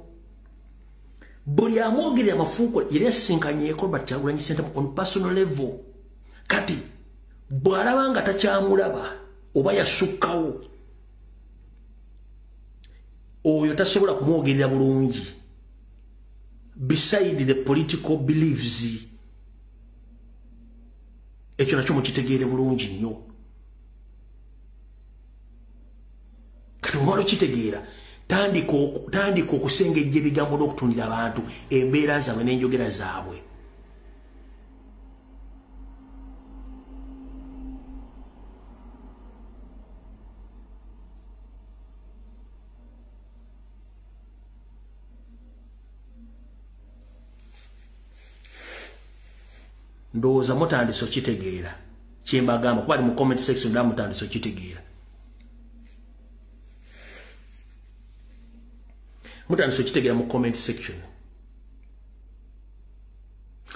Speaker 1: Buli amwogerera amafuuko yali asinkanyeeko Robert Kyagulanyi Ssentamu on personal level. Kati bw'alaba nga takyamulaba oba yasukkawo, oyo tasobola kumwogerera bulungi. Beside the political beliefs, ekyo nakyo mukitegeere bulungi nnyo. Kati omala okitegeera, tandika okusengejja ebigambo n'okutundira abantu embeera zaabwe n'enjogera zaabwe. Ndowooza mutandise okitegeera kye mbagamba, kuba ali mu comment section ddala mutandise okitegeera. Mutandise okitegeera mu comment section.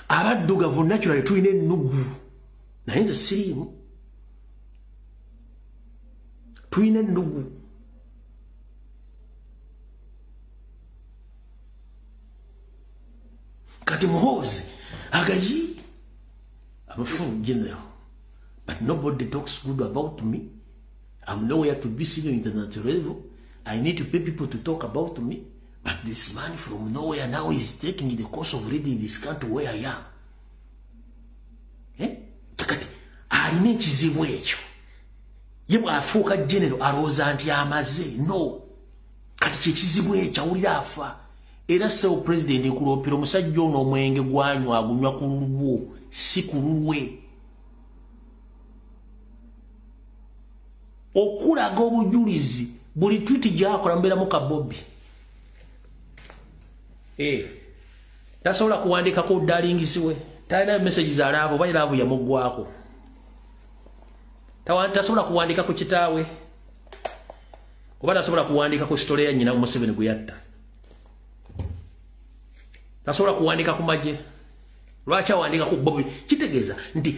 Speaker 1: Abaddugavu naturally tulina ennugu, naye nze siriimu. Tulina ennugu. Kati Muhoozi agayi, I'm a full general, but nobody talks good about me. I'm nowhere to be seen on international level. I need to pay people to talk about me. But this man from nowhere now is taking the course of reading this country where I am. Eh? Kati alina ekizibu ekyo. Ye bw'afuuka general alowooza nti amaze. No. Kati kye kizibu ekyo awulira afa. Era ssebo president nkuloopera omusajja ono omwenge gwanywa agunywa ku lulwo si ku lulwe. Okulaga obujulizi buli tweet gy'akola mbeeramu ka Bobi. Tasobola kuwandiikako darlings we. Talina message za love oba love yamuggwako. Tasobola kuwandiika ku kitaawe. Oba tasobola kuwandiika ku story ya nnyina Museveni gwe yatta. Tasobola kuwandiika ku magye. Lwaki awandiika ku Bobi? Kitegeeza nti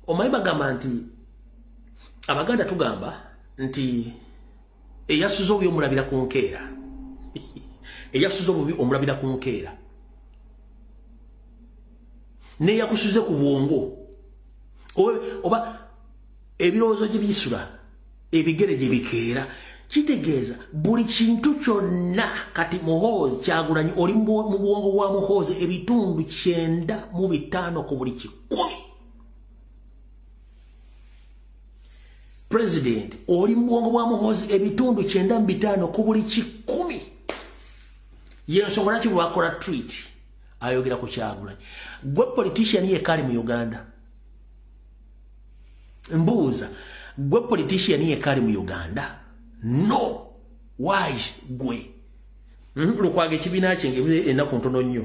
Speaker 1: omanyi bagamba nti Abaganda tugamba nti eyasuze obubi omulabira ku nkeera. Eyasuze obubi omulabira ku nkeera. Neyakusuze ku bwongo. Oba ebirowoozo gye bisula, ebigere gye bikeera. Kitegeeza buli kintu kyonna kati Muhoozi Kyagulanyi oli mu bwongo bwa Muhoozi ebitundu 95 ku buli 100. President oli mu bwongo bwa Muhoozi ebitundu 95 ku buli 100. Yensonga lwaki lwakola tweet ayogera ku Kyagulanyi. Gwe politician yekka mu Uganda. Mbuuza, gwe politician yekka mu Uganda. No. Why gwe? Lukwaga ekibiina kye ennaku ntono nnyo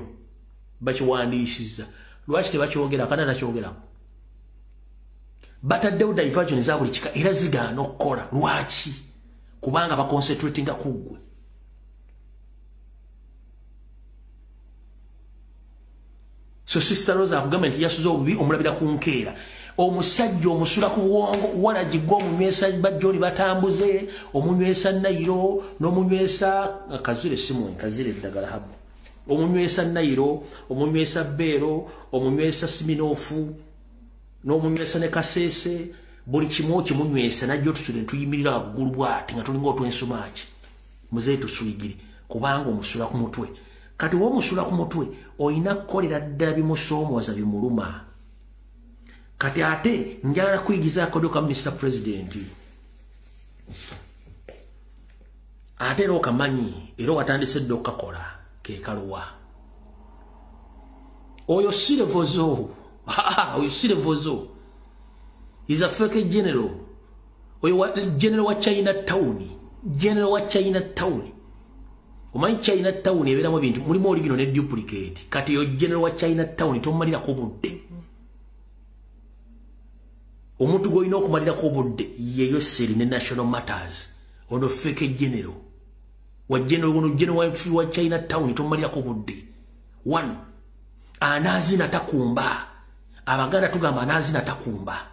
Speaker 1: bakiwandiisizza. Lwaki tebakyogera kana nakyogerako? Bataddewo diversion za buli kika era zigaana okukola. Lwaki? Kubanga baconcentratinga ku ggwe. So Sister Rosa akugamba nti yasuze obubi omulabira ku nkeera. Omusajja omusula ku bwongo walagi gwe omunywesa bajjoli batambuze, omunywesa nayiro n'omunywesa kazire simu kazire eddagala habo. Omunywesa nayiro, omunywesa beero, omunywesa siminofu, n'omunywesa ne kasese, buli kimu okimunywesa najja otusule tuyimirira waggulu bw'ati nga tulinga otw'ensumaaki. Muzeeyi tuswigire kubanga omusula ku mutwe. Kati w'omusula ku mutwe olina kukolera ddala bimusoomooza bimuluma. Kati ate njagala kuyigizaako ddoka Mr. President. Ate era okamanyi era watandise dda okukakola ke kaluwa. Oyo Sirevozo. Oyo Sirevozo. Is a fake general. Oyo general wa China Town. General wa China Town. Omanyi China Town ebeeramu ebintu mulimu original ne duplicate. Kati yo general wa China Town tomumalirako budde. Omuntu gw'olina okumalirako obudde yeyo seri ne national matters. Ono fake general. Wa general ono general wa China Town tomumalirako obudde. One, anaazina takumba. Abaganda tugamba anaazina takumba.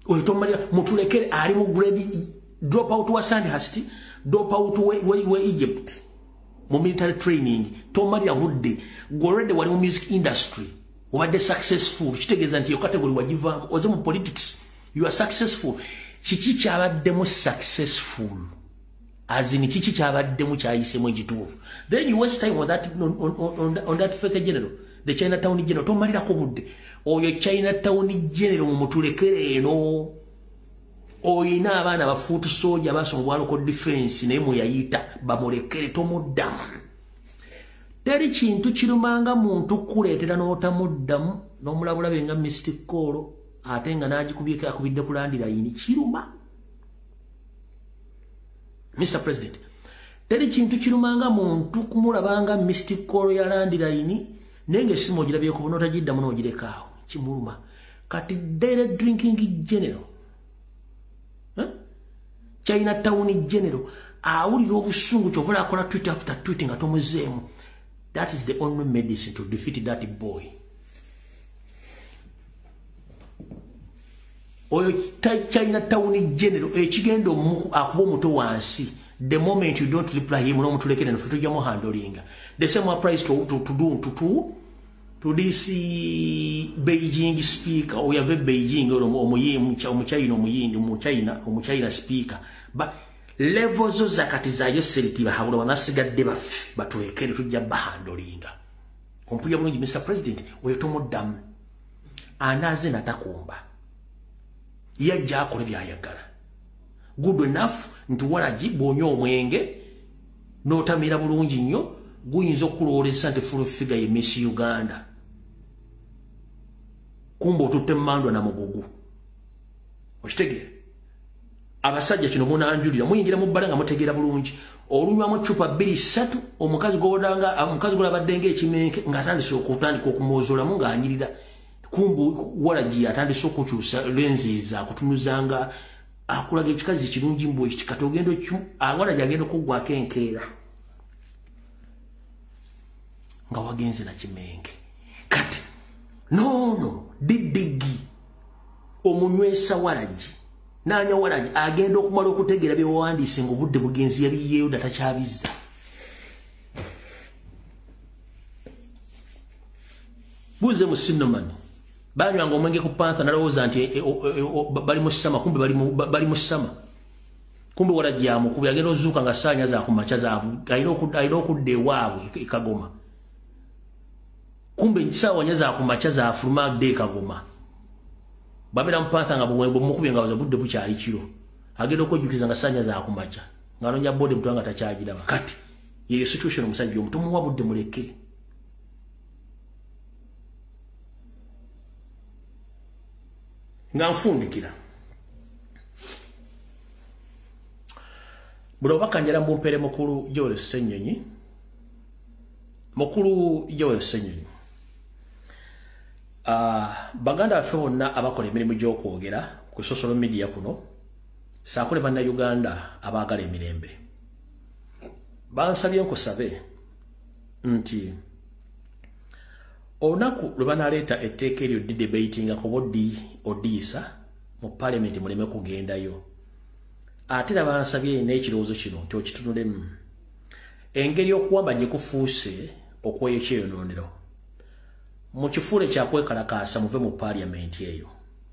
Speaker 1: Oyo tomumalira mutulekere ali mu grade drop out wa Sandhurst, drop out we Egypt. Mu military training tomalira budde. Gwe already wali mu music industry. Obadde successful, kitegeeza nti yo category wagivaamu. Oze mu politics, you are successful. Kiki kyabaddemu successful? As in kiki kyabaddemu kyayisemu ekituufu? Then you waste time on that, on that fake general, the Chinatown general. Tomalirako budde. Oyo Chinatown general mumutulekere eno. Oyina abaana ba foot soldier basoma bwa local defense naye mwe yayita bamulekere tomuddamu. Teri kintu kirumanga muntu kuleetera n'otamuddamu n'omulabulabe nga mystic call ate nga n'agikubyeko akubidde ku landline kiruma. Mr. President, teri kintu kirumanga muntu kumulabanga mystic call ya landline naye ng'essimu ogirabyeko n'otagiddamu n'ogirekaawo kimuluma. Kati daily drinking general, China Town general awulira obusungu kyova akola tweet after tweet nga tomuzeemu. That is the only medicine to defeat that boy. Oyo China Town general ekigenda akuba omuto wansi. The moment you don't reply him n'omutulekere nfe tujja handlinga. The same applies to this Beijing speaker. Oyo ave Beijing omuchina omuyindi omuchina speaker. But level zo zakati za yoseriti bahabula banasigadde baffe batwekere tujja bahandolinga. Ompulira bulungi Mr. President, oyo tomuddamu. Anaaze natakumba. Yajja akola by'ayagala. Good enough nti walagi bw'onywa omwenge n'otamira bulungi nnyo guyinza okukulowooleza nti full figure ye Miss Uganda. Kumbe otutte mmandwa na mugugu. Okitegeera? Abasajja kino munanjulira, muyingira mu bbala nga mutegeera bulungi. Olunywamu ccupa 2 3, omukazi gw'odanga, omukazi gw'olabadde ng'ekimenke ng'atandise okutandika okumwozolamu ng'anyirira. Kumbu walagi atandise okukyusa lenses akutunuzanga akulaga ekikazi kirungi mbu ekiti kati ogenda walagi agenda okuggwako enkeera nga wagenze na kimenke. Kati noono diddigi omunywesa walagi nanya walagi agenda okumala okutegeera bye wawandiise ng'obudde bugenzi yabiyeeyo dda takyabizza. Buuze mu Cinnamon banywanga omwenge ku Panther nalowooza nti bali mu ssama, kumbe bali mu ssama, kumbe walagi yamukubi agenda ozuuka nga ssaanya za ku makya zaabwe alina okudda ewaabwe e Kagoma, kumbe ssaawa nnya za ku makya zaafuluma adde e Kagoma. Babeera mu Panther nga bwemukubye nga budde bukyali kiro, agenda okwejjukiza nga ssaanya za ku makya ng'anoonya bode mutwe nga takyagiraba. Kati yeyo situation omusajja omu tumuwa budde muleke. Nga nfundikira buli obubaka njala mbumpere mukulu Joel Ssenyonyi. Mukulu Joel Ssenyonyi, baganda baffe bonna abakola emirimu gy'okwogera ku social media kuno ssaako ne bannayuganda abaagala emirembe, bansabye nkusabe nti olunaku lwe banaleeta etteeka eryo didebatingako oba odiyisa mu paalamenti muleme kugendayo. Ate era bansabye n'ekirowoozo kino nti okitunulemu engeri okuwamba gye kufuuse okw'ekyeyonoonero. Mu kifuule kyakwekalakaasa muve mu paalamenti eyo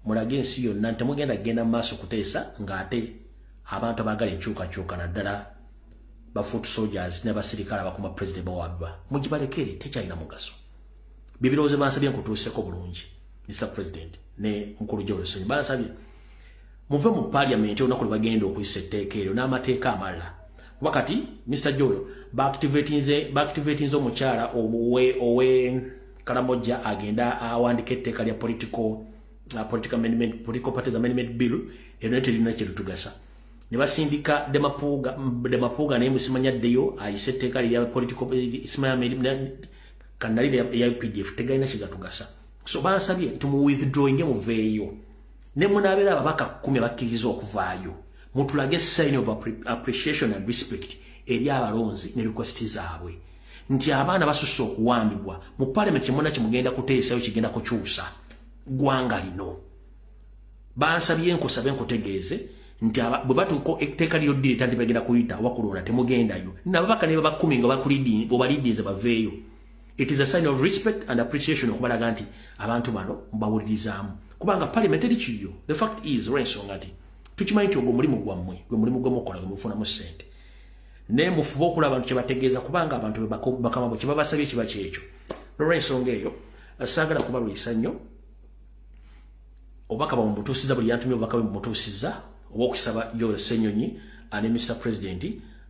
Speaker 1: mulage ensi yonna nti temugenda kugenda mu maaso kuteesa ng'ate abantu abaagala enkyukakyuka naddala ba foot soldiers n'abasirikale abakuma pulezidenti bawabba mugibalekere, tekyalina mugaso. Bibirowoozo bansabye nkutuuseko bulungi Mr. President ne mukulu Joel Ssenyonyi. Bansabye muve mu paalamenti olunaku lwe bagenda okuyisa etteeka eryo n'amateeka amalala, kuba kati Mr. Joel baactivatinze omukyala owe Karamoja agenda awandika etteeka lya political amendment, political parties amendment bill eno terina kyetutugasa. Ne basindika Demapuga naye musimanya ddeyo ayise etteeka lya political kanali ya UPDF tegalina kigatugasa. So bansabye nti mu withdrawinge muveeyo ne munaabeera ababaka 10 bakkiriza okuvaayo, mutulage sign of appreciation and respect eri abalonzi ne request zaabwe nti abaana basusse okuwambibwa mu parliament kyemuna kyemugenda kuteesayo kigenda kukyusa ggwanga lino. Bansabye nkusabe nkutegeeze nti bwe batuuka etteeka lyo ddireeta nti bagenda kuyita wakulonda temugendayo, n'ababaka ne baba 10 nga obalidinze baveeyo. It is a sign of respect and appreciation okubalaga nti abantu bano mbawulirizaamu, kubanga parliament eri kiyo. The fact is olw'ensonga nti tukimanyi nti ogwo omulimu gwammwe gwe mulimu gwe mukola gwe mufunamu ssente, naye mufube okulaba abantu kye bategeeza, kubanga abantu bakama bwe kye babasabye kiba kyekyo. N'olw'ensonga eyo saagala kubalwisa nnyo. Obubaka bwe buli yantumye obubaka bwe mumutuusizza obw'okusaba Joel Ssenyonyi ne Mr. President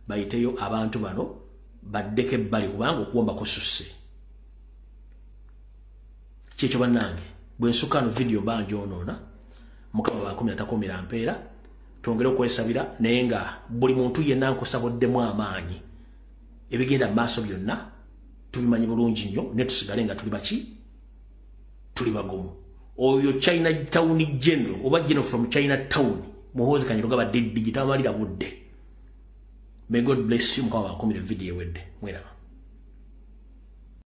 Speaker 1: bayiteyo abantu bano baddeko ebbali, kubanga okuwomba kususse. Kyekyo bannange, bwe nsuka no video mba ngyonoona, Mukama bakumira takumira mpeera, twongere okwesabira, naye nga buli muntu yenna nkusaboddemu amaanyi ebigenda mu maaso byonna tubimanyi bulungi nnyo, ne tusigale nga tuli baki, tuli bagumu. Oyo China Town General oba General from China Town Muhoozi Kainerugaba did digital amalira budde. May God bless you. Mukama bakumire video ewedde mweraba.